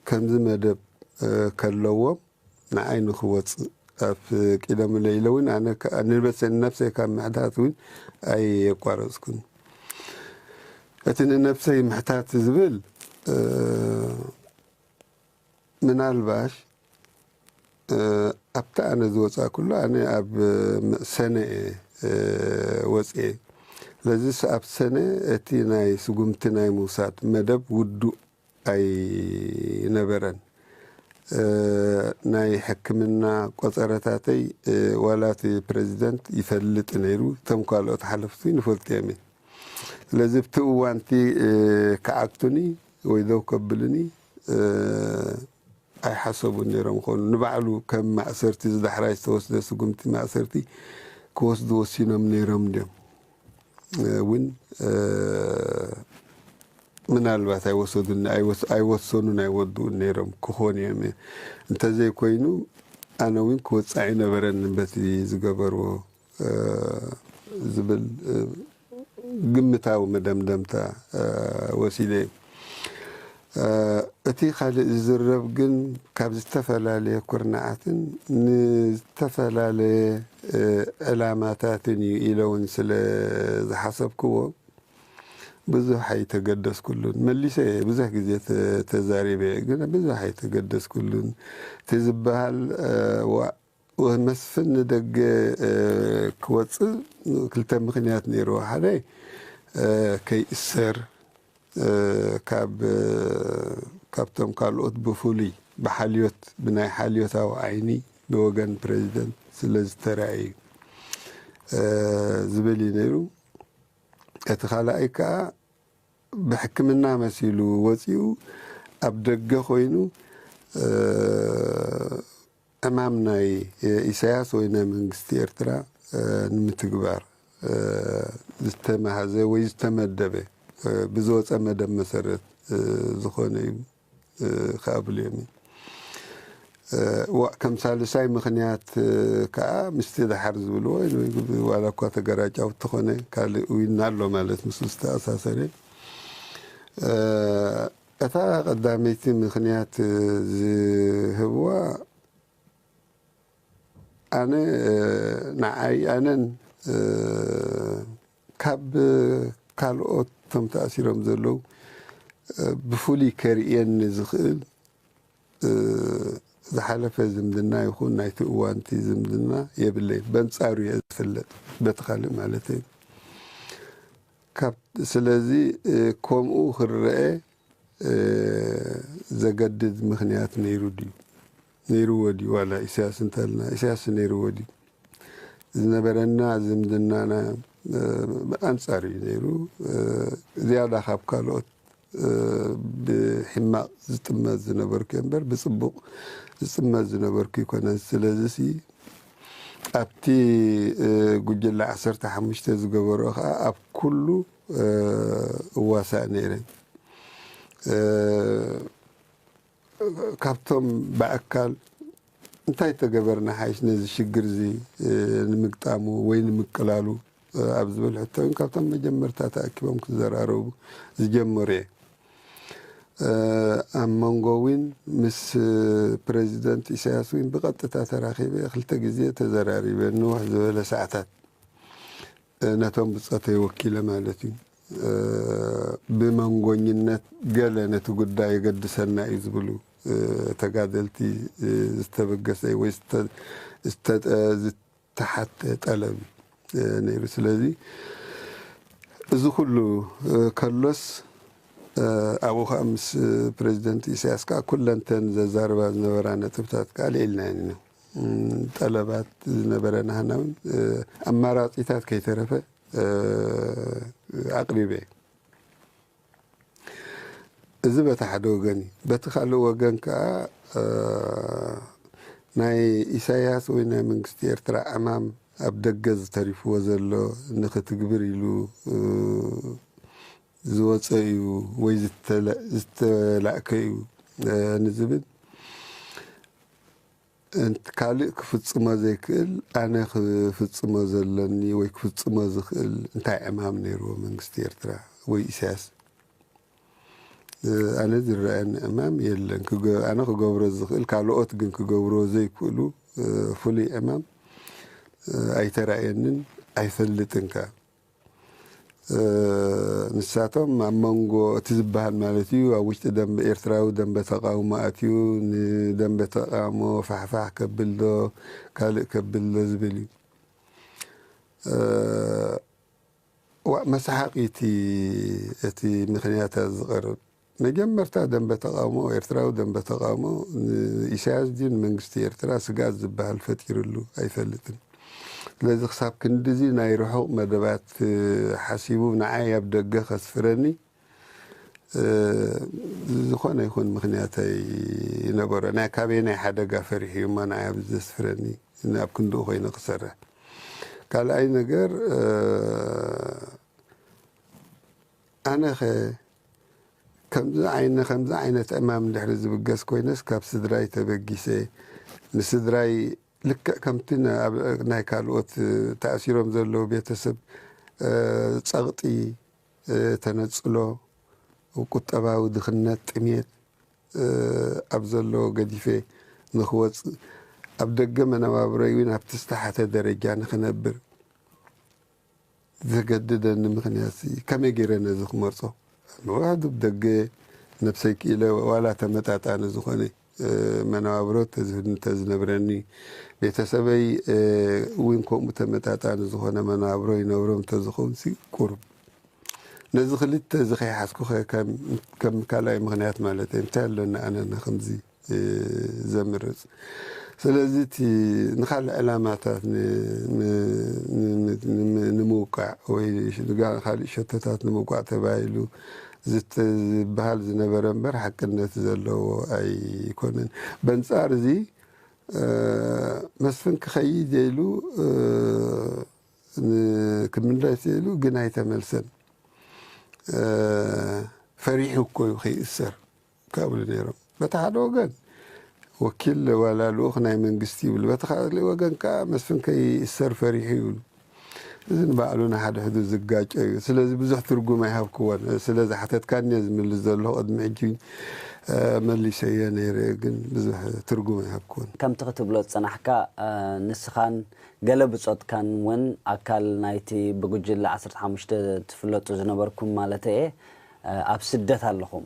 ከምዚ መደብ ከለዎም ንዓይ ንክወፅእ ኣብ ቂደምለ ኢለ እውን ኣነ ከዓ ንበሰ- ንነብሰይ ካብ ምሕታት እውን ኣየቋረፅኩን። እቲ ንነብሰይ ምሕታት ዝብል ምናልባሽ ኣብቲ ኣነ ዝወፃእኩሉ ኣነ ኣብ ሰነ እየ ወፅኤ። ስለዚስ ኣብ ሰነ እቲ ናይ ስጉምቲ ናይ ምውሳድ መደብ ውዱእ ኣይነበረን። ናይ ሕክምና ቆፀረታተይ ዋላ እቲ ፕረዚደንት ይፈልጥ ነይሩ፣ እቶም ካልኦት ሓለፍቲ ንፈልጥዮም እየ። ስለዚ ኣብቲ እዋንቲ ክዓግቱኒ ወይ ደው ከብልኒ ኣይሓሰቡን ነይሮም ኾኑ። ንባዕሉ ከም ማእሰርቲ ዝዳሕራይ ዝተወስደ ስጉምቲ ማእሰርቲ ክወስዱ ወሲኖም ነይሮም ድዮም እውን ምናልባት ኣይወሰዱን ኣይወሰኑን ኣይወድኡን ነይሮም ክኾኑ እዮም። እንተዘይኮይኑ ኣነ እውን ክወፅእ ኣይነበረን በቲ ዝገበርዎ ዝብል ግምታዊ መደምደምታ ወሲደ እየ። እቲ ካልእ ዝዝረብ ግን ካብ ዝተፈላለየ ኩርናዓትን ንዝተፈላለየ ዕላማታትን እዩ ኢለ እውን ስለ ዝሓሰብክዎ ብዙሕ ኣይተገደስኩሉን። መሊሰ እየ ብዙሕ ግዜ ተዛሪበ እየ፣ ግን ብዙሕ ኣይተገደስኩሉን። እቲ ዝበሃል ዋእ መስፍን ንደገ ክወፅእ ክልተ ምኽንያት ነይርዎ። ሓደ ከይእሰር፣ ካብ ካብቶም ካልኦት ብፍሉይ ብሓልዮት፣ ብናይ ሓልዮታዊ ዓይኒ ብወገን ፕሬዚደንት ስለ ዝተራእዩ ዝብል እዩ ነይሩ። እቲ ካልኣይ ከዓ ብሕክምና መሲሉ ወፂኡ ኣብ ደገ ኮይኑ ዕማም ናይ ኢሳያስ ወይ ናይ መንግስቲ ኤርትራ ንምትግባር ዝተማሃዘ ወይ ዝተመደበ ብዝወፀ መደብ መሰረት ዝኾነ እዩ ክኣብሉ እዮም። ዋ ከም ሳልሳይ ምኽንያት ከዓ ምስቲ ደሓር ዝብልዎ ዋላ እኳ ተገራጫው ተኾነ ካልእ ዊና ኣሎ ማለት ምስ ዝተኣሳሰረ እታ ቀዳመይቲ ምኽንያት ዝህብዋ ኣነ ንዓይ ኣነን ካብ ካልኦት ቶም ተኣሲሮም ዘለዉ ብፍሉይ ከርእየኒ ዝኽእል ዝሓለፈ ዝምድና ይኹን ናይቲ እዋንቲ ዝምድና የብለይ። በንጻሩ እየ ዝፍለጥ በቲ ካልእ ማለት እዩ። ስለዚ ከምኡ ክረአ ዘገድድ ምኽንያት ነይሩ ድዩ? ነይርዎ ድዩ? ዋላ ኢሳያስ እንተልና ኢሳያስ ነይርዎ ድዩ? ዝነበረና ዝምድናና ኣንጻር እዩ ነይሩ። ዝያዳ ካብ ካልኦት ብሕማቕ ዝጥመት ዝነበርኩ እምበር ብፅቡቕ ዝጥመት ዝነበርኩ ይኮነን። ስለዚ ሲ ኣብቲ ጉጅለ ዓሰርተ ሓሙሽተ ዝገበሮ ከዓ ኣብ ኩሉ እዋሳእ ነይረ። ካብቶም ብኣካል እንታይ ተገበርና ሓይሽ ነዚ ሽግር እዚ ንምግጣሙ ወይ ንምቅላሉ ኣብ ዝብል ሕቶ እውን ካብቶም መጀመርታ ተኣኪቦም ክዘራረቡ ዝጀመሩ እየ። ኣብ መንጎ እውን ምስ ፕሬዚደንት ኢሳያስ እውን ብቐጥታ ተራኺበ ክልተ ግዜ ተዘራሪበ ንውሕ ዝበለ ሰዓታት ነቶም ብፀተይ ወኪለ ማለት እዩ። ብመንጎኝነት ገለ ነቲ ጉዳይ የገድሰና እዩ ዝብሉ ተጋደልቲ ዝተበገሰ ወይ ዝተሓተ ጠለብ ነይሩ። ስለዚ እዚ ኩሉ ከሎስ ኣብኡ ከዓ ምስ ፕሬዚደንት ኢሳያስ ከዓ ኩለንተን ዘዛርባ ዝነበራ ነጥብታት ከዓ ልዒልናየን ኢና። ጠለባት ዝነበረ ናህና እውን ኣማራፂታት ከይተረፈ ኣቕሪበ። እዚ በቲ ሓደ ወገን እዩ። በቲ ካልእ ወገን ከዓ ናይ ኢሳያስ ወይ ናይ መንግስቲ ኤርትራ ዕማም ኣብ ደገ ዝተሪፍዎ ዘሎ ንክትግብር ኢሉ ዝወፀ እዩ ወይ ዝተላእከ እዩ ንዝብል ካልእ ክፍፅሞ ዘይክእል ኣነ ክፍፅሞ ዘለኒ ወይ ክፍፅሞ ዝኽእል እንታይ ዕማም ነይርዎ መንግስቲ ኤርትራ ወይ ኢሳያስ? ኣነ ዝረኣየኒ ዕማም የለን። ኣነ ክገብሮ ዝኽእል ካልኦት ግን ክገብርዎ ዘይክእሉ ፍሉይ ዕማም ኣይተራእየንን ኣይፈልጥን ከኣ። ንሳቶም ኣብ መንጎ እቲ ዝበሃል ማለት እዩ ኣብ ውሽጢ ደንበ ኤርትራዊ ደንበ ተቃውሞ ኣትዩ ንደንበ ተቃውሞ ፋሕፋሕ ከብል ዶ ካልእ ከብል ዶ ዝብል እዩ። ዋእ መሳሓቂ እቲ እቲ ምኽንያት ዝቐርብ መጀመርታ ደንበ ተቃውሞ ኤርትራዊ ደንበ ተቃውሞ ንኢሳያስ ድዩ ንመንግስቲ ኤርትራ ስግኣት ዝበሃል ፈጢሩሉ ኣይፈልጥን። ስለዚ ክሳብ ክንድዚ ናይ ርሑቕ መደባት ሓሲቡ ንዓይ ኣብ ደገ ከስፍረኒ ዝኾነ ይኹን ምኽንያት ኣይነበሮ። ናይ ካበይ ናይ ሓደጋ ፈሪሑ እዩ እሞ ንዓይ ኣብ ዘስፍረኒ ኣብ ክንድኡ ኮይነ ክሰርሕ። ካልኣይ ነገር ኣነኸ ከምዚ ዓይነ ከምዚ ዓይነት ዕማም እንድሕሪ ዝብገስ ኮይነስ ካብ ስድራይ ተበጊሰ ንስድራይ ልክዕ ከምቲ ናይ ካልኦት ተኣሲሮም ዘለዉ ቤተሰብ ጸቕጢ፣ ተነጽሎ፣ ቁጠባዊ ድኽነት፣ ጥሜት ኣብ ዘለዎ ገዲፈ ንኽወጽእ ኣብ ደገ መነባብሮይ እውን ኣብቲ ዝተሓተ ደረጃ ንኽነብር ዘገድደኒ ምኽንያት ከመይ ገይረ ነዚ ክመርጾ? ንውሕዱ ብደገ ነብሰይ ክኢለ ዋላ ተመጣጣኒ ዝኾነ መናብሮ ተዝህብ እንተዝነብረኒ፣ ቤተሰበይ እውን ከምኡ ተመጣጣኒ ዝኾነ መናብሮ ይነብሮም እንተዝኸውን ሲ ቁሩብ ነዚ ክልተ እዚ ከይሓዝኩኸ ከም ካልኣይ ምኽንያት ማለት እንታይ ኣሎና ኣነና ከምዚ ዘምርፅ? ስለዚ እቲ ንካልእ ዕላማታት ንምውቃዕ ወይ ካልእ ሸቶታት ንምውቃዕ ተባሂሉ ዝበሃል ዝነበረ እምበር ሓቅነት ዘለዎ ኣይኮነን። በንፃር እዚ መስፍን ክኸይድ ኢሉ ክምለስ ኢሉ ግን ኣይተመልሰን። ፈሪሑ እኮ እዩ ከይእሰር ካብሉ ነይሮም። በቲ ሓደ ወገን ወኪል ዋላ ልኡኽ ናይ መንግስቲ ይብሉ፣ በቲ ካልእ ወገን ከዓ መስፍን ከይእሰር ፈሪሑ ይብሉ። እዚ ንባዕሉ ንሓድሕዱ ዝጋጨ እዩ። ስለዚ ብዙሕ ትርጉም ኣይሃብክዎን። ስለ ዝሓተትካኒ እየ ዝምልስ ዘለኹ። ቅድሚ ሕጂ መሊሰዮ ነይረ፣ ግን ብዙሕ ትርጉም ኣይሃብክዎን። ከምቲ ክትብሎ ዝጸናሕካ፣ ንስኻን ገለ ብጾትካን እውን ኣካል ናይቲ ብጉጅለ ዓሰርተ ሓሙሽተ ትፍለጡ ዝነበርኩም ማለት እየ፣ ኣብ ስደት ኣለኹም።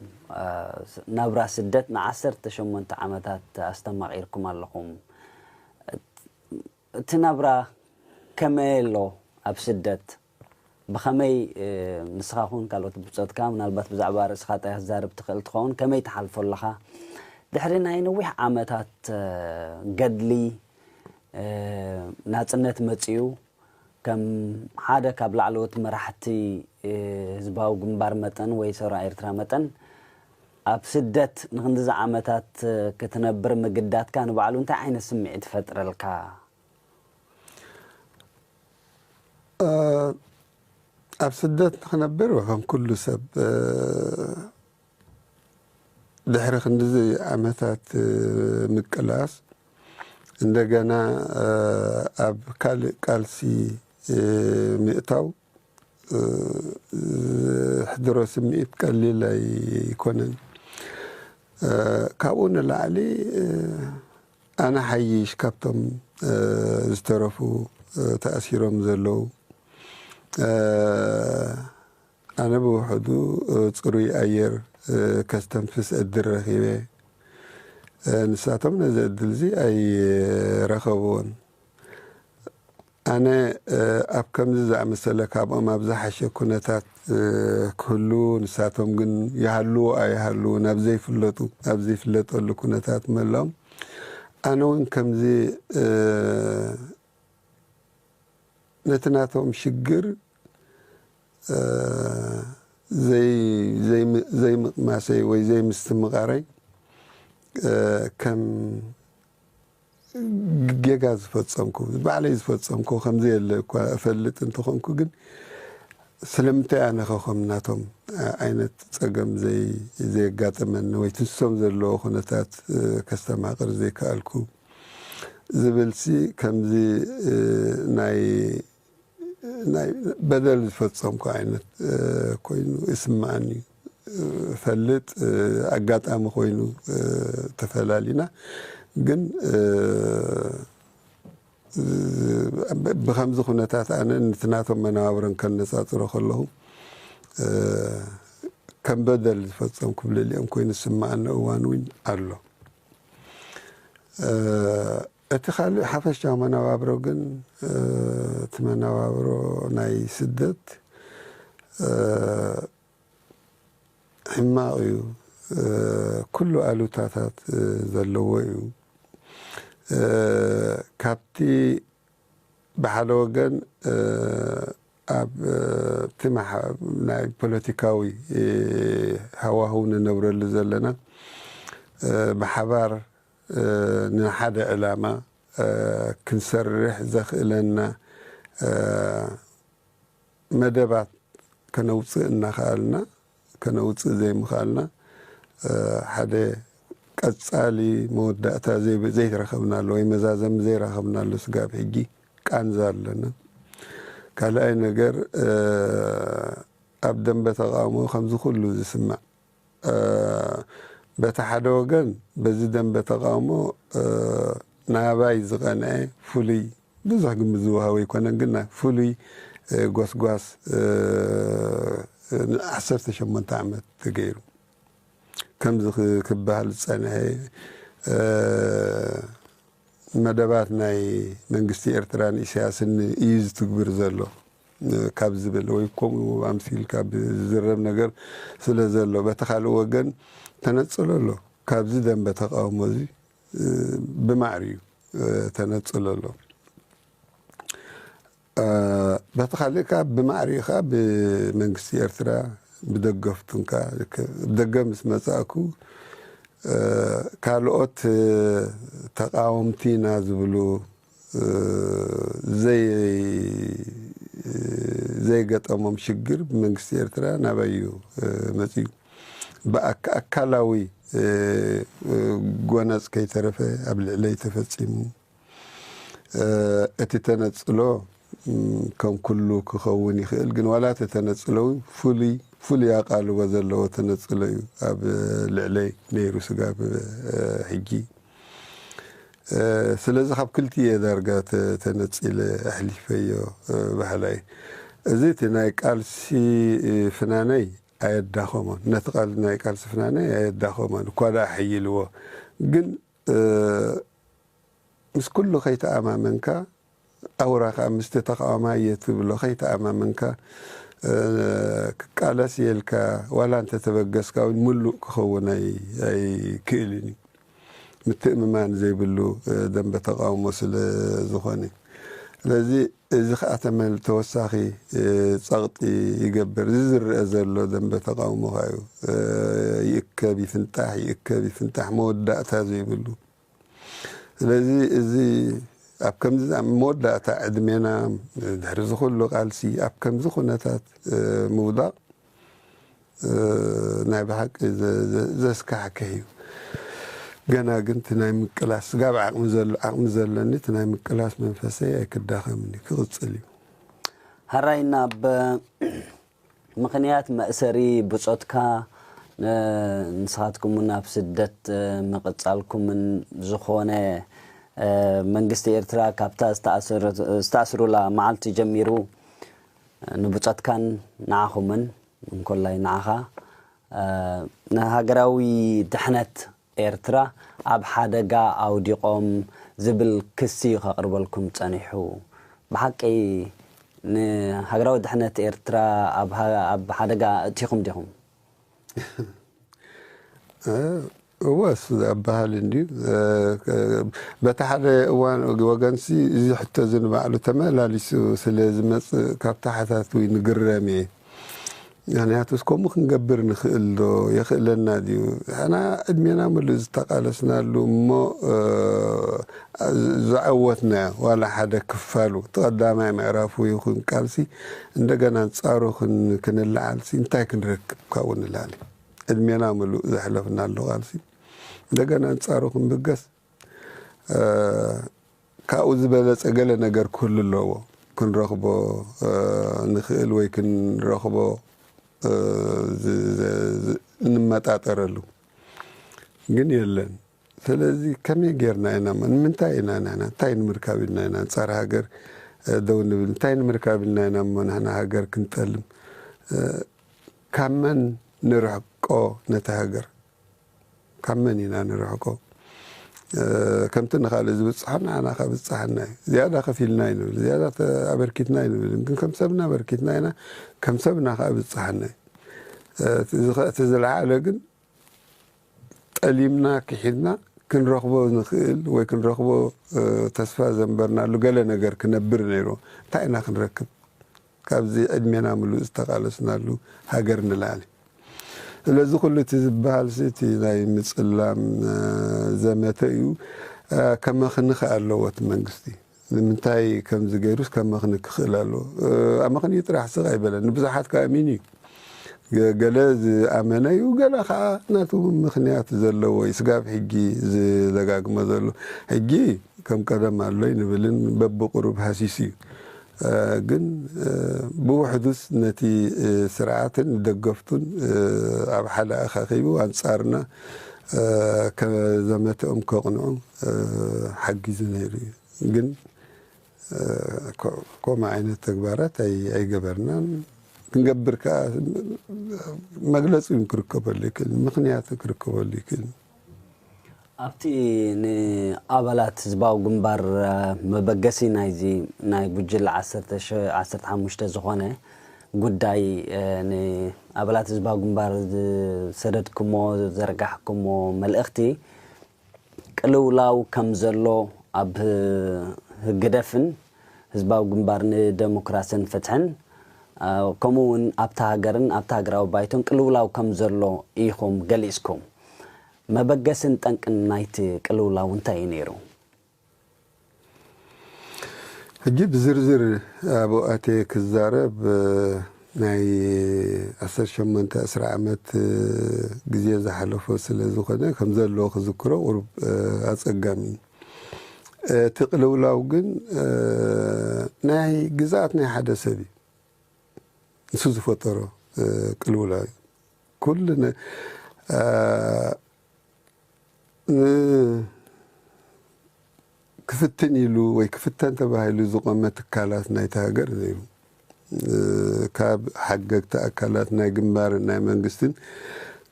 ናብራ ስደት ንዓሰርተ ሸሞንተ ዓመታት ኣስተማቒርኩም ኣለኹም። እቲ ናብራ ከመይ ኣሎ ኣብ ስደት? ብኸመይ ንስኻ ኹን ካልኦት ብጾትካ ምናልባት ብዛዕባ ርእስኻ ጥራይ ክትዛረብ ትኽእል ትኸውን፣ ከመይ ትሓልፎ ኣለኻ? ድሕሪ ናይ ነዊሕ ዓመታት ገድሊ ናጽነት መጺኡ ከም ሓደ ካብ ላዕለዎት መራሕቲ ህዝባዊ ግንባር መጠን ወይ ሰውራ ኤርትራ መጠን ኣብ ስደት ንኽንድዚ ዓመታት ክትነብር ምግዳድካ ንባዕሉ እንታይ ዓይነት ስምዒት ይፈጥረልካ? ኣብ ስደት ንኽነብር ከም ኩሉ ሰብ ድሕሪ ክንድዚ ዓመታት ምቅላስ እንደገና ኣብ ካልእ ቃልሲ ምእታው ዝሕድሮ ስምዒት ቀሊል ኣይኮነን። ካብኡ ንላዕሊ ኣነ ሓይሽ ካብቶም ዝተረፉ ተኣሲሮም ዘለዉ፣ ኣነ ብውሕዱ ጽሩይ ኣየር ከስተንፍስ ዕድል ረኺበ። ንሳቶም ነዚ ዕድል እዚ ኣይረኸብዎን። ኣነ ኣብ ከምዚ ዝኣመሰለ ካብኦም ኣብ ዝሓሸ ኩነታት ክህሉ፣ ንሳቶም ግን ይሃልዉ ኣይሃልዉ ናብ ዘይፍለጡ፣ ኣብ ዘይፍለጠሉ ኩነታት ምህላዎም ኣነ እውን ከምዚ ነቲ ናቶም ሽግር ዘይምቕማሰይ ወይ ዘይምስትምቓረይ ከም ጌጋ ዝፈጸምኩ፣ ባዕለይ ዝፈጸምኩ ከም ዘየለ እኳ እፈልጥ እንተኾንኩ፣ ግን ስለምንታይ ኣነ ከ ከም ናቶም ዓይነት ጸገም ዘይ-፣ ዘየጋጠመኒ ወይ ትንሶም ዘለዎ ኩነታት ከስተማቕር ዘይከኣልኩ ዝብልሲ ከምዚ ናይ ናይ በደል ዝፈጸምኩ ዓይነት ኮይኑ ይስምዓኒ እዩ። እፈልጥ ኣጋጣሚ ኮይኑ ተፈላሊና፣ ግን ብኸምዚ ኩነታት ኣነ ነቲ ናቶም መነባብሮን ከነጻጽሮ ከለኹ ከም በደል ዝፈጸምኩ ብልዕሊኦም ኮይኑ ዝስምዓኒ እዋን እውን ኣሎ። እቲ ካልእ ሓፈሻዊ መነባብሮ ግን እቲ መነባብሮ ናይ ስደት ሕማቕ እዩ። ኩሉ ኣሉታታት ዘለዎ እዩ። ካብቲ ብሓደ ወገን ኣብ እቲ ናይ ፖለቲካዊ ሃዋህው ንነብረሉ ዘለና ብሓባር ንሓደ ዕላማ ክንሰርሕ ዘኽእለና መደባት ከነውፅእ እናኸኣልና፣ ከነውፅእ ዘይምኽኣልና ሓደ ቀፃሊ መወዳእታ ዘይረኸብናሉ ወይ መዛዘሚ ዘይረኸብናሉ ስጋብ ሕጂ ቃንዛ ኣለና። ካልኣይ ነገር ኣብ ደንበ ተቃውሞ ከምዚ ኩሉ ዝስማዕ በቲ ሓደ ወገን በዚ ደንበ ተቃውሞ ናባይ ዝቐንዐ ፍሉይ ብዙሕ ግምት ዝወሃቦ ኣይኮነን፣ ግን ናይ ፍሉይ ጎስጓስ ዓሰርተ ሸሞንተ ዓመት ተገይሩ ከምዚ ክበሃል ዝጸንሐ መደባት ናይ መንግስቲ ኤርትራን ኢሳያስን እዩ ዝትግብር ዘሎ ካብ ዝብል ወይ ከምኡ ኣምሲል ካብ ዝዝረብ ነገር ስለ ዘሎ፣ በቲ ካልእ ወገን ተነጽሎ ኣሎ። ካብዚ ደንበ ተቃውሞ እዚ ብማዕሪ እዩ ተነጽሎ ኣሎ። በቲ ካልእ ከዓ ብማዕሪ ከዓ ብመንግስቲ ኤርትራ ብደገፍቱን ከዓ ደገ ምስ መጻእኩ ካልኦት ተቃወምቲ ኢና ዝብሉ ዘይገጠሞም ሽግር ብመንግስቲ ኤርትራ ናባይ እዩ መፅዩ። ብኣካላዊ ጎነፅ ከይተረፈ ኣብ ልዕለይ ተፈፂሙ። እቲ ተነፅሎ ከም ኩሉ ክኸውን ይኽእል፣ ግን ዋላ እቲ ተነፅሎ ፍሉይ ፍሉይ ኣቓልቦ ዘለዎ ተነፅሎ እዩ ኣብ ልዕለይ ነይሩ ስጋብ ሕጂ። ስለዚ ካብ ክልቲኤ ዳርጋ ተነፂለ ኣሕሊፈዮ ባህላይ። እዚ እቲ ናይ ቃልሲ ፍናነይ ኣየዳኸሞን፣ ነቲ ናይ ቃልሲ ፍናነይ ኣየዳኸሞን እኳ ደኣ ሓይልዎ፣ ግን ምስ ኩሉ ከይተኣማመንካ፣ ኣውራ ከዓ ምስቲ ተቃዋማይ እየ ትብሎ ከይተኣማመንካ ክቃለስ የልካ። ዋላ እንተተበገስካ እውን ምሉእ ክኸውን ኣይክእልን እዩ። ምትእምማን ዘይብሉ ደንበ ተቃውሞ ስለ ዝኾነ፣ ስለዚ እዚ ከዓ ተመል ተወሳኺ ፀቕጢ ይገብር። እዚ ዝረአ ዘሎ ደንበ ተቃውሞ ከዓ እዩ። ይእከብ ይፍንጣሕ፣ ይእከብ ይፍንጣሕ፣ መወዳእታ ዘይብሉ። ስለዚ እዚ ኣብ ከምዚ ኣብ መወዳእታ ዕድሜና ድሕሪ ዝኹሉ ቃልሲ ኣብ ከምዚ ኩነታት ምውዳቕ ናይ ብሓቂ ዘስካሕክሕ እዩ። ገና ግን እቲ ናይ ምቅላስ ስጋብ ዓቕሚ ዘሎ ዓቕሚ ዘለኒ እቲ ናይ ምቅላስ መንፈሰይ ኣይክዳኸምን እዩ፣ ክቕፅል እዩ። ሀራይና ምኽንያት መእሰሪ ብጾትካ ንስኻትኩምን ኣብ ስደት ምቕጻልኩምን ዝኾነ መንግስቲ ኤርትራ ካብታ ዝተኣስሩላ መዓልቲ ጀሚሩ ንብጾትካን ንዓኹምን እንኮላይ ንዓኻ ንሃገራዊ ድሕነት ኤርትራ ኣብ ሓደጋ ኣውዲቖም ዝብል ክሲ ከቕርበልኩም ጸኒሑ። ብሓቂ ንሃገራዊ ድሕነት ኤርትራ ኣብ ሓደጋ እቲኹም ዲኹም? እወ፣ እሱ ዝበሃል እንድዩ። በቲ ሓደ እዋን ወገንሲ እዚ ሕቶ እዚ ንባዕሉ ተመላሊሱ ስለ ዝመጽእ ካብ ተሓታትዊ ንግረም እየ። ምኽንያቱስ ከምኡ ክንገብር ንኽእል ዶ? የኽእለና ድዩ? ንሕና ዕድሜና ምሉእ ዝተቓለስናሉ እሞ ዘዐወትናዮ ዋላ ሓደ ክፋሉ እቲ ቀዳማይ ምዕራፉ ይኹን ቃልሲ እንደገና ኣንጻሩ ክንለዓልሲ እንታይ ክንረክብ ካብኡ ንላዕሊ? ዕድሜና ምሉእ ዘሕለፍናሉ ቃልሲ እንደገና ኣንጻሩ ክንብገስ ካብኡ ዝበለፀ ገለ ነገር ክህሉ ኣለዎ ክንረኽቦ ንኽእል ወይ ክንረኽቦ እንመጣጠረሉ ግን የለን። ስለዚ ከመይ ጌርና ኢና እሞ ንምንታይ ኢና ንሕና እንታይ ንምርካብ ኢልና ኢና ኣንፃር ሃገር ደው ንብል? እንታይ ንምርካብ ኢልና ኢና እሞ ንሕና ሃገር ክንጠልም? ካብ መን ንርሕቆ ነቲ ሃገር? ካብ መን ኢና ንርሕቆ? ከምቲ ንኻልእ ዝብፅሖ ንዓና ከብፅሓና እዩ። ዝያዳ ከፊልና እዩ ንብል፣ ዝያዳ ኣበርኪትና እዩ ንብል፣ ግን ከም ሰብና ኣበርኪትና ኢና፣ ከም ሰብና ከብፅሓና እዩ። እቲ ዝለዓለ ግን ጠሊምና ክሒድና ክንረኽቦ ንኽእል ወይ ክንረኽቦ ተስፋ ዘንበርናሉ ገለ ነገር ክነብር ነይሩ። እንታይ ኢና ክንረክብ? ካብዚ ዕድሜና ምሉእ ዝተቓለስናሉ ሃገር ንላዕሊ። ስለዚ ኩሉ እቲ ዝበሃል እቲ ናይ ምፅላም ዘመተ እዩ። ከመኽንኽ ኣለዎ እቲ መንግስቲ። ንምንታይ ከምዚ ገይሩስ ከመኽኒ ክኽእል ኣለዎ? ኣመኽንዩ ጥራሕ ስቕ ኣይበለን። ንብዙሓት ከኣሚን እዩ። ገለ ዝኣመነ እዩ፣ ገለ ከዓ ናቱ ምኽንያት ዘለዎ እዩ። ስጋብ ሕጂ ዝደጋግሞ ዘሎ ሕጂ ከም ቀደም ኣሎ ኣይንብልን፣ በብቁሩብ ሃሲስ እዩ። ግን ብውሕዱስ ነቲ ስርዓትን ደገፍቱን ኣብ ሓደ ኣኻኺቡ ኣንፃርና ከዘመተኦም ከቕንዑ ሓጊዙ ነይሩ እዩ። ግን ከምኡ ዓይነት ተግባራት ኣይገበርናን። ክንገብር ከዓ መግለፂ እውን ክርከበሉ ይክእል፣ ምኽንያት ክርከበሉ ይክእል። ኣብቲ ንኣባላት ህዝባዊ ግንባር መበገሲ ናይዚ ናይ ጉጅለ ዓሰርተ ሓሙሽተ ዝኾነ ጉዳይ ንኣባላት ህዝባዊ ግንባር ዝሰደድኩሞ፣ ዘርጋሕኩሞ መልእኽቲ ቅልውላው ከም ዘሎ ኣብ ህግደፍን ህዝባዊ ግንባር ንደሞክራስን ፍትሕን ከምኡ እውን ኣብታ ሃገርን ኣብታ ሃገራዊ ባይቶን ቅልውላው ከም ዘሎ ኢኹም ገሊጽኩም። መበገስን ጠንቅን ናይቲ ቅልውላው እንታይ እዩ ነይሩ? ሕጂ ብዝርዝር ኣብኡ ኣትየ ክዛረብ ናይ ዓሰርተ ሸሞንተ ዕስራ ዓመት ግዜ ዝሓለፎ ስለ ዝኾነ ከም ዘለዎ ክዝክሮ ቁሩብ ኣጸጋሚ እዩ። እቲ ቅልውላው ግን ናይ ግዝኣት ናይ ሓደ ሰብ እዩ። ንሱ ዝፈጠሮ ቅልውላው እዩ። ኩሉ ክፍትን ኢሉ ወይ ክፍተን ተባሂሉ ዝቆመ ትካላት ናይቲ ሃገር ነይሩ። ካብ ሓገግቲ ኣካላት ናይ ግንባርን ናይ መንግስትን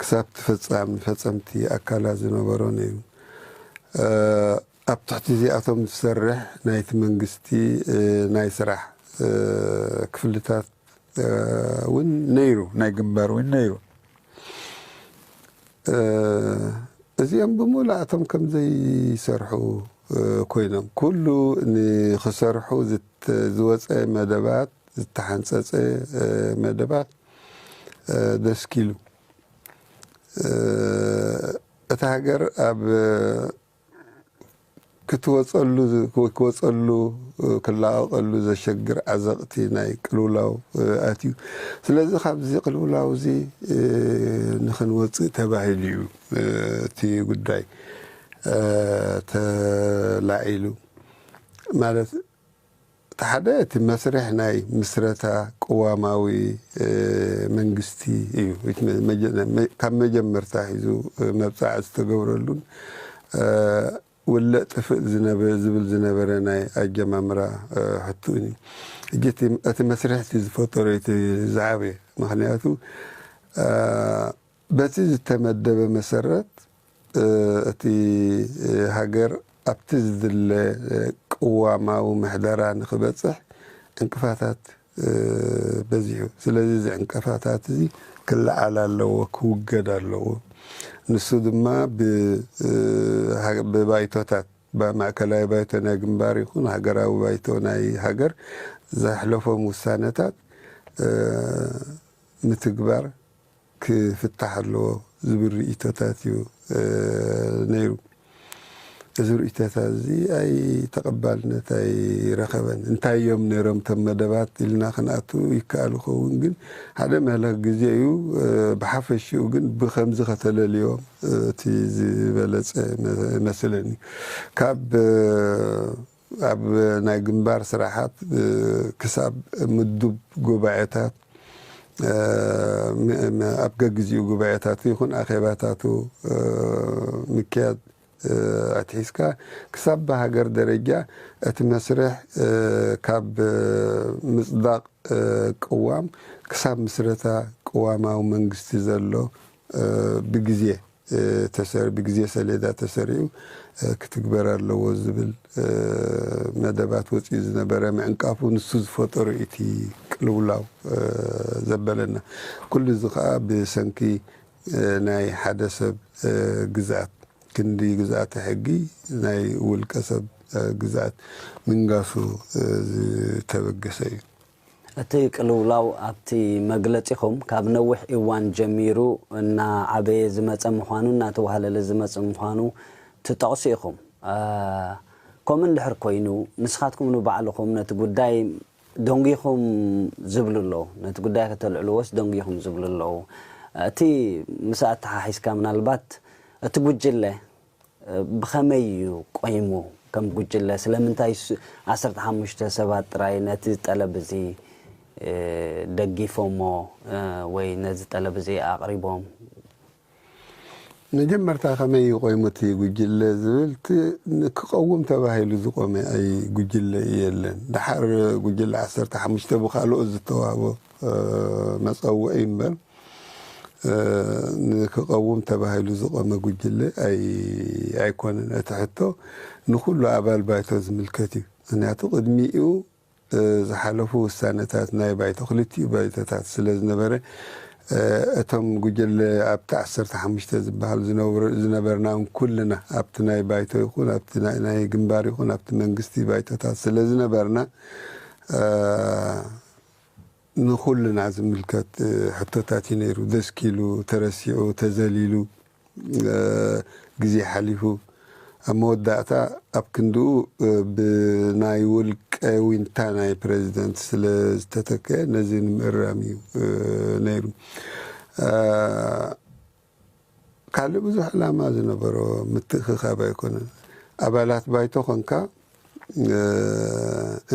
ክሳብ ፈጻም ፈጸምቲ ኣካላት ዝነበሮ ነይሩ። ኣብ ትሕቲ እዚኣቶም ዝሰርሕ ናይቲ መንግስቲ ናይ ስራሕ ክፍልታት እውን ነይሩ፣ ናይ ግንባር እውን ነይሩ። እዚኦም ብምሉኣቶም ከም ዘይሰርሑ ኮይኖም፣ ኩሉ ንኽሰርሑ ዝወፀ መደባት፣ ዝተሓንፀፀ መደባት ደስኪሉ፣ እታ ሃገር ኣብ ክትወፀሉ ክወፀሉ ክላቐቐሉ ዘሸግር ዓዘቕቲ ናይ ቅልውላው ኣትዩ። ስለዚ ካብዚ ቅልውላው እዚ ንኽንወፅእ ተባሂሉ እዩ እቲ ጉዳይ ተላዒሉ። ማለት እቲ ሓደ እቲ መስርሕ ናይ ምስረታ ቅዋማዊ መንግስቲ እዩ። ካብ መጀመርታ ሒዙ መብፃዕ ዝተገብረሉን ውለእ ጥፍእ ዝብል ዝነበረ ናይ ኣጀማምራ ሕቱን እዩ። ሕጂ እቲ መስርሕ እቲ ዝፈጠሮ እቲ ዝዓበየ ምክንያቱ በቲ ዝተመደበ መሰረት እቲ ሃገር ኣብቲ ዝድለ ቅዋማዊ ምሕደራ ንክበፅሕ ዕንቅፋታት በዚሑ። ስለዚ እዚ ዕንቅፋታት እዚ ክለዓል ኣለዎ፣ ክውገድ ኣለዎ። ንሱ ድማ ብባይቶታት ማእከላይ ባይቶ ናይ ግንባር ይኹን ሃገራዊ ባይቶ ናይ ሃገር ዘሕለፎም ውሳነታት ምትግባር ክፍታሕ ኣለዎ ዝብል ርእይቶታት እዩ ነይሩ። እዚ ርእይቶታት እዚ ኣይ ተቐባልነት ኣይረኸበን። እንታይ እዮም ነይሮም እቶም መደባት ኢልና ክንኣቱ ይከኣል ይኸውን፣ ግን ሓደ መህለኽ ግዜ እዩ። ብሓፈሽኡ ግን ብኸምዚ ከተለልዮም እቲ ዝበለጸ መስለኒ። ካብ ኣብ ናይ ግንባር ስራሓት ክሳብ ምዱብ ጉባኤታት ኣብ ገግዚኡ ጉባኤታቱ ይኹን ኣኼባታቱ ምክያድ ኣትሒዝካ ክሳብ ብሃገር ደረጃ እቲ መስርሕ ካብ ምፅዳቕ ቅዋም ክሳብ ምስረታ ቅዋማዊ መንግስቲ ዘሎ ብግዜ ተሰር ብግዜ ሰሌዳ ተሰሪዑ ክትግበር ኣለዎ ዝብል መደባት ወፂኡ ዝነበረ ምዕንቃፉ ንሱ ዝፈጠሩ እቲ ቅልውላው ዘበለና። ኩሉ እዚ ከዓ ብሰንኪ ናይ ሓደ ሰብ ግዝኣት፣ ክንዲ ግዝኣተ ሕጊ ናይ ውልቀ ሰብ ግዝኣት ምንጋሱ ዝተበገሰ እዩ። እቲ ቅልውላው ኣብቲ መግለጺኹም ካብ ነዊሕ እዋን ጀሚሩ እናዓበየ ዝመጸ ምዃኑ እናተዋህለለ ዝመጽእ ምዃኑ ትጠቕሱ ኢኹም። ከምኡ እንድሕር ኮይኑ ንስኻትኩም ንባዕልኹም ነቲ ጉዳይ ደንጒኹም ዝብሉ ኣለዉ፣ ነቲ ጉዳይ ከተልዕልዎስ ደንጒኹም ዝብሉ ኣለዉ። እቲ ምስ ኣተሓሒዝካ ምናልባት እቲ ጉጅለ ብኸመይ እዩ ቆይሙ ከም ጉጅለ? ስለምንታይ ዓሰርተ ሓሙሽተ ሰባት ጥራይ ነቲ ጠለብ እዚ ደጊፎሞ ወይ ነዚ ጠለብ እዚ ኣቕሪቦም? መጀመርታ ከመይ እዩ ቆይሙ እቲ ጉጅለ ዝብል ክቐውም ተባሂሉ ዝቆመ ኣይ ጉጅለ የለን። ድሓር ጉጅለ ዓሰርተ ሓሙሽተ ብካልኦት ዝተዋህቦ መፀውዒ እምበር ንክቐውም ተባሂሉ ዝቐመ ጉጅለ ኣይኮነን። እቲ ሕቶ ንኹሉ ኣባል ባይቶ ዝምልከት እዩ። ምክንያቱ ቅድሚኡ ዝሓለፉ ውሳነታት ናይ ባይቶ፣ ክልቲኡ ባይቶታት ስለ ዝነበረ፣ እቶም ጉጅለ ኣብቲ ዓሰርተ ሓሙሽተ ዝበሃል ዝነብር- ዝነበርና ኩልና ኣብቲ ናይ ባይቶ ይኹን ኣብቲ ናይ- ናይ ግንባር ይኹን ኣብቲ መንግስቲ ባይቶታት ስለ ዝነበርና፣ ንኹልና ዝምልከት ሕቶታት እዩ ነይሩ። ደስኪሉ፣ ተረሲዑ፣ ተዘሊሉ፣ ግዜ ሓሊፉ፣ ኣብ መወዳእታ ኣብ ክንድኡ ብናይ ውልቀ ዊንታ ናይ ፕረዚደንት ስለ ዝተተከአ ነዚ ንምእራም እዩ ነይሩ። ካልእ ብዙሕ ዕላማ ዝነበሮ ምትእኽኻብ ኣይኮነን። ኣባላት ባይቶ ኾንካ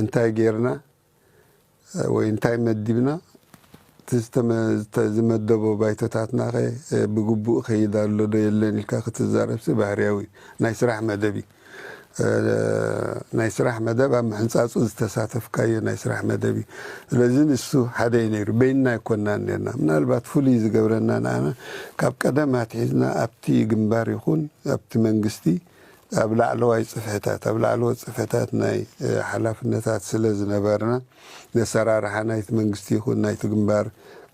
እንታይ ጌርና ወይ እንታይ መዲብና፣ እቲ ዝተመ- ዝተ- ዝመደቦ ባይቶታትናኸ ብግቡእ ከይድ ኣሎ ዶ የለን ኢልካ ክትዛረብሲ ባህርያዊ እዩ። ናይ ስራሕ መደብ እዩ። ናይ ስራሕ መደብ ኣብ ምሕንጻጹ ዝተሳተፍካዮ ናይ ስራሕ መደብ እዩ። ስለዚ ንሱ ሓደ እዩ ነይሩ። በይንና ኣይኮንናን ነርና። ምናልባት ፍሉይ ዝገብረና ንኣና ካብ ቀደም ኣትሒዝና ኣብቲ ግንባር ይኹን ኣብቲ መንግስቲ ኣብ ላዕለዋይ ጽፍሕታት ኣብ ላዕለዎት ጽፍሕታት ናይ ሓላፍነታት ስለ ዝነበርና ነሰራርሓ ናይቲ መንግስቲ ይኹን ናይቲ ግንባር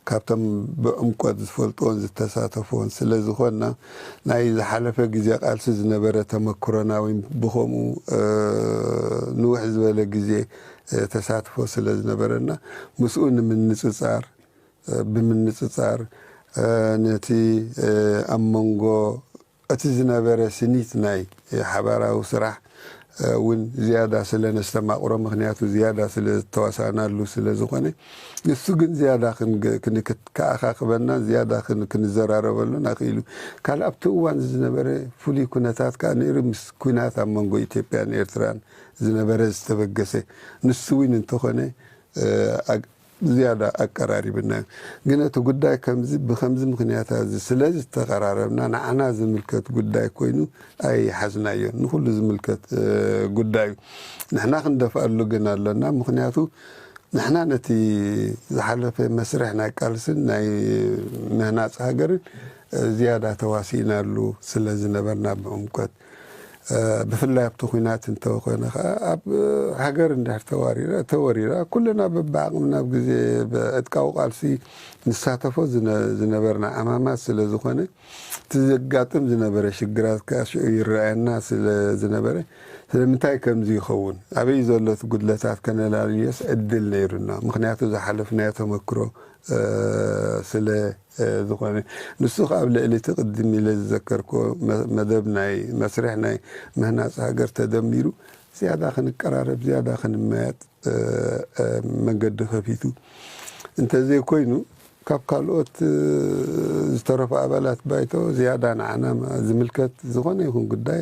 ካብቶም ብዕምቆት ዝፈልጥዎን ዝተሳተፍዎን ስለ ዝኾንና ናይ ዝሓለፈ ግዜ ቃልሲ ዝነበረ ተመክሮና ወይ ብኸምኡ ንውሕ ዝበለ ግዜ ተሳትፎ ስለ ዝነበረና ምስኡ ንምንጽጻር ብምንጽጻር ነቲ ኣብ መንጎ እቲ ዝነበረ ስኒት ናይ ሓባራዊ ስራሕ እውን ዝያዳ ስለ ነስተማቕሮ፣ ምኽንያቱ ዝያዳ ስለ ዝተዋሳእናሉ ስለ ዝኾነ፣ ንሱ ግን ዝያዳ ክንከኣኻኽበና ዝያዳ ክንዘራረበሉን ኣኽኢሉ። ካልእ ኣብቲ እዋን ዝነበረ ፍሉይ ኩነታት ከዓ ነይሩ፣ ምስ ኩናት ኣብ መንጎ ኢትዮጵያን ኤርትራን ዝነበረ ዝተበገሰ ንሱ እውን እንተኾነ ዝያዳ ኣቀራሪብና እዩ። ግን እቲ ጉዳይ ከምዚ ብከምዚ ምክንያት እዚ ስለ ዝተቀራረብና ንዓና ዝምልከት ጉዳይ ኮይኑ ኣይሓዝናዮን። ንኩሉ ዝምልከት ጉዳይ እዩ። ንሕና ክንደፍኣሉ ግን ኣለና። ምክንያቱ ንሕና ነቲ ዝሓለፈ መስርሕ ናይ ቃልስን ናይ ምህናፅ ሃገርን ዝያዳ ተዋሲእናሉ ስለ ዝነበርና ብዕምቆት ብፍላይ ኣብቲ ኩናት እንተኾነ ከዓ ኣብ ሃገር እንድሕር ተዋሪራ ተወሪራ ኩልና በብዓቕምና ኣብ ግዜ ዕጥቃዊ ቃልሲ ንሳተፎ ዝነበርና ዕማማት ስለ ዝኾነ እቲ ዘጋጥም ዝነበረ ሽግራት ከዓ ሽዑ ይረኣየና ስለ ዝነበረ ስለምንታይ ከምዚ ይኸውን ኣበይ ዘሎ እቲ ጉድለታት ከነላልዮስ ዕድል ነይሩና ምክንያቱ ዝሓለፍናዮ ተመክሮ ስለ ዝኾነ ንሱ ከዓ ኣብ ልዕሊ እቲ ቅድም ኢለ ዝዘከርክዎ መደብ ናይ መስርሕ ናይ ምህናፅ ሃገር ተደሚሩ ዝያዳ ክንቀራረብ ዝያዳ ክንመያጥ መንገዲ ከፊቱ እንተዘይኮይኑ ካብ ካልኦት ዝተረፉ ኣባላት ባይቶ ዝያዳ ንዓና ዝምልከት ዝኾነ ይኹን ጉዳይ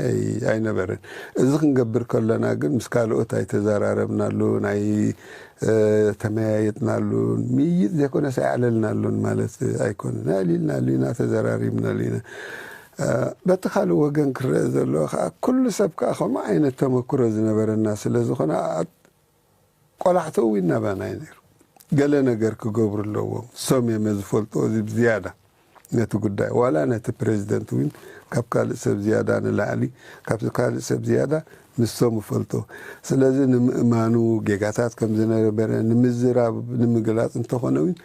ኣይነበረን። እዚ ክንገብር ከለና ግን ምስ ካልኦት ኣይተዘራረብናሉ ናይ ተመያየጥናሉን ምይይጥ ዘይኮነስ ኣይዕለልናሉን ማለት ኣይኮነን። ኣዕሊልናሉ ኢና፣ ተዘራሪብናሉ ኢና። በቲ ካልእ ወገን ክረአ ዘለዎ ከዓ ኩሉ ሰብ ከዓ ከምኡ ዓይነት ተመክሮ ዝነበረና ስለ ዝኾነ ቆላሕትኡ እውን ናባና እዩ ነይሩ። ገለ ነገር ክገብሩ ኣለዎም። እሶም እዮም ዝፈልጥዎ እዚ ብዝያዳ ነቲ ጉዳይ ዋላ ነቲ ፕሬዚደንት እውን ካብ ካልእ ሰብ ዝያዳ ንላዕሊ ካብ ካልእ ሰብ ዝያዳ ንሶም ይፈልጥዎ። ስለዚ ንምእማኑ ጌጋታት ከም ዝነበረ ንምዝራብ ንምግላፅ እንተኾነ እውን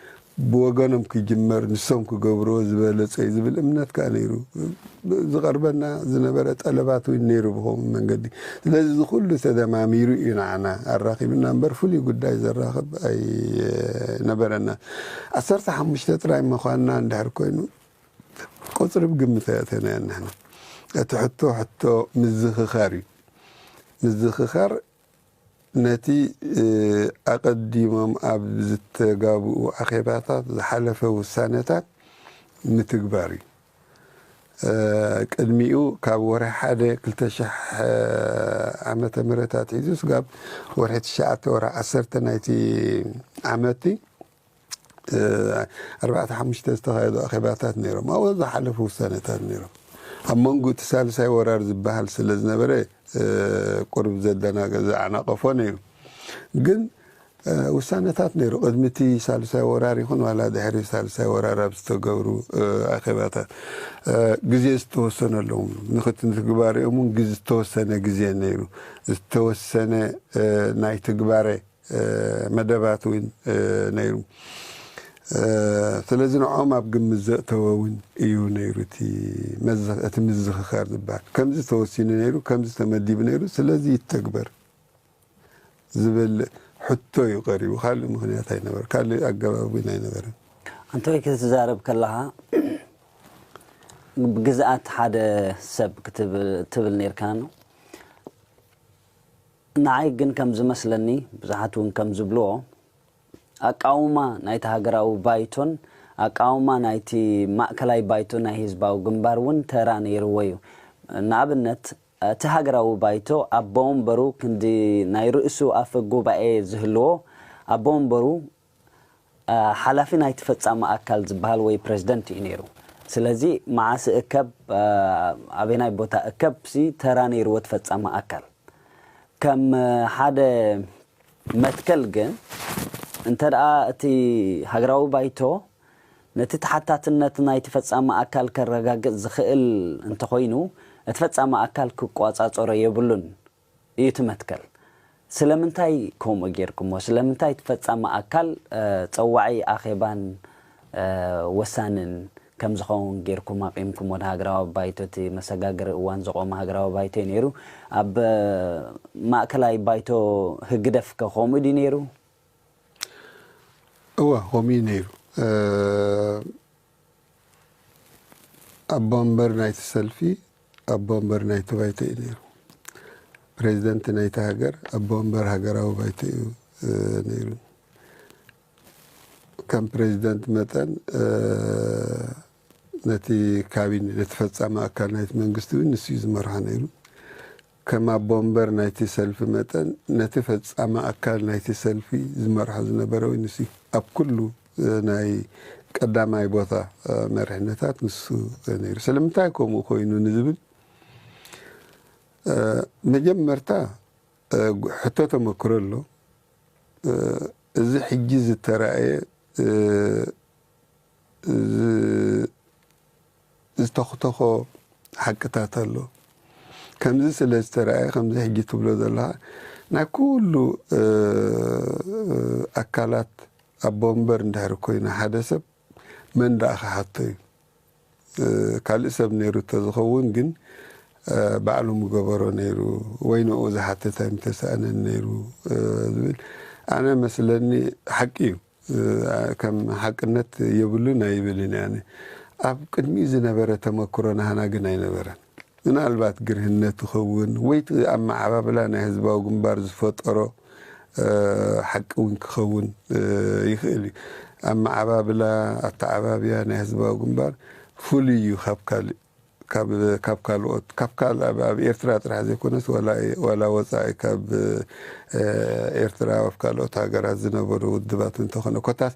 ብወገኖም ክጅመር ንሶም ክገብርዎ ዝበለፀ እዩ ዝብል እምነት ከዓ ነይሩ። ዝቐርበና ዝነበረ ጠለባት እውን ነይሩ ብኸምኡ መንገዲ። ስለዚ እዚ ኩሉ ተደማሚሩ እዩ ንዓና ኣራኺብና እምበር ፍሉይ ጉዳይ ዘራኽብ ኣይነበረና። ዓሰርተ ሓሙሽተ ጥራይ ምዃንና እንድሕር ኮይኑ ቁፅሪ ብግምት ኣየእተናዮ ንሕና። እቲ ሕቶ ሕቶ ምዝኽኻር እዩ። ምዝኽኻር ነቲ ኣቐዲሞም ኣብ ዝተጋብኡ ኣኼባታት ዝሓለፈ ውሳነታት ምትግባር እዩ። ቅድሚኡ ካብ ወርሒ ሓደ ክልተ ሽሕ ዓመተ ምህረት ኣትሒዙ ስጋብ ወርሒ ትሽዓተ ወርሒ ዓሰርተ ናይቲ ዓመቲ ኣርባዕተ ሓሙሽተ ዝተኻየዱ ኣኼባታት ነይሮም። ኣብኡ ዝሓለፉ ውሳነታት ነይሮም። ኣብ መንጎ እቲ ሳልሳይ ወራር ዝበሃል ስለ ዝነበረ ቁሩብ ዘደናገ ዘዓናቐፎ ነይሩ። ግን ውሳነታት ነይሩ። ቅድሚ እቲ ሳልሳይ ወራር ይኹን ዋላ ድሕሪ ሳልሳይ ወራር ኣብ ዝተገብሩ ኣኼባታት ግዜ ዝተወሰነሎም ንክትግባሬኦም እውን ግዜ ዝተወሰነ ግዜ ነይሩ። ዝተወሰነ ናይ ትግባሬ መደባት እውን ነይሩ። ስለዚ ንዕኦም ኣብ ግምት ዘእተወ እውን እዩ ነይሩ እቲ ምዝኽኻር ዝበሃል። ከምዚ ተወሲኑ ነይሩ፣ ከምዚ ተመዲቡ ነይሩ፣ ስለዚ ይተግበር ዝብል ሕቶ እዩ ቀሪቡ። ካልእ ምኽንያት ኣይነበረ፣ ካልእ ኣገባብ እውን ኣይነበረን። ኣንተ ወይ ክትዛረብ ከለኻ ብግዝኣት ሓደ ሰብ ክትብል ነርካ። ንዓይ ግን ከም ዝመስለኒ፣ ብዙሓት እውን ከም ዝብልዎ፣ ኣቃውማ ናይቲ ሃገራዊ ባይቶን ኣቃውማ ናይቲ ማእከላይ ባይቶ ናይ ህዝባዊ ግንባር እውን ተራ ነይርዎ እዩ። ንኣብነት እቲ ሃገራዊ ባይቶ ኣቦ ወንበሩ ክንዲ ናይ ርእሱ ኣፈ ጉባኤ ዝህልዎ፣ ኣቦ ወንበሩ ሓላፊ ናይቲ ፈጻሚ ኣካል ዝበሃል ወይ ፕረዚደንት እዩ ነይሩ። ስለዚ መዓስ እከብ፣ ኣበናይ ቦታ እከብ ሲ ተራ ነይርዎ እቲ ፈጻሚ ኣካል። ከም ሓደ መትከል ግን እንተ ደኣ እቲ ሃገራዊ ባይቶ ነቲ ተሓታትነት ናይቲ ፈጻሚ ኣካል ከረጋግጽ ዝኽእል እንተኾይኑ፣ እቲ ፈጻሚ ኣካል ክቆጻጸሮ የብሉን እዩ እቲ መትከል። ስለምንታይ ከምኡ ጌርኩሞ? ስለምንታይ እቲ ፈጻሚ ኣካል ጸዋዒ ኣኼባን ወሳንን ከም ዝኸውን ጌርኩም ኣቒምኩም? ወደ ሃገራዊ ባይቶ፣ እቲ መሰጋገሪ እዋን ዝቖመ ሃገራዊ ባይቶ እዩ ነይሩ። ኣብ ማእከላይ ባይቶ ህግደፍ ከ ከምኡ ድዩ ነይሩ? እወ፣ ከምኡ እዩ ነይሩ። ኣቦ ወንበር ናይቲ ሰልፊ ኣቦ ወንበር ናይቲ ባይቶ እዩ ነይሩ። ፕሬዚደንት ናይቲ ሃገር ኣቦ ወንበር ሃገራዊ ባይቶ እዩ ነይሩ። ከም ፕሬዚደንት መጠን ነቲ ካቢነ፣ ነቲ ፈጻሚ ኣካል ናይቲ መንግስቲ እውን ንሱ እዩ ዝመርሖ ነይሩ። ከም ኣቦ ወንበር ናይቲ ሰልፊ መጠን ነቲ ፈጻሚ ኣካል ናይቲ ሰልፊ ዝመርሖ ዝነበረ እውን ንሱ እዩ። ኣብ ኩሉ ናይ ቀዳማይ ቦታ መሪሕነታት ንሱ ነይሩ። ስለምንታይ ከምኡ ኮይኑ ንዝብል መጀመርታ ሕቶ ተመክሮ ኣሎ። እዚ ሕጂ ዝተራእየ ዝተኽተኾ ሓቅታት ኣሎ። ከምዚ ስለ ዝተራእየ፣ ከምዚ ሕጂ ትብሎ ዘለኻ ናይ ኩሉ ኣካላት ኣቦ ወንበር እንድሕር ኮይኑ ሓደ ሰብ መን ደኣ ክሓቶ እዩ? ካልእ ሰብ ነይሩ ተዝኸውን ግን ባዕሉ ምገበሮ ነይሩ ወይ ንኡ ዝሓትት ኣይምተሳእነን ነይሩ ዝብል ኣነ መስለኒ ሓቂ እዩ። ከም ሓቅነት የብሉን ኣይብልን እየ ኣነ። ኣብ ቅድሚኡ ዝነበረ ተመክሮ ናህና ግን ኣይነበረን። ምናልባት ግርህነት ይኸውን ወይ እቲ ኣመዓባብላ ናይ ህዝባዊ ግንባር ዝፈጠሮ ሓቂ እውን ክኸውን ይኽእል እዩ። ኣመዓባብላ፣ ኣተዓባብያ ናይ ህዝባዊ ግንባር ፍሉይ እዩ ካብ ካልእ ካብ ካልኦት ካብ ካልእ ኣብ ኤርትራ ጥራሕ ዘይኮነስ ዋላ ወፃኢ ካብ ኤርትራ ኣብ ካልኦት ሃገራት ዝነበሩ ውድባት እንተኾነ ኮታስ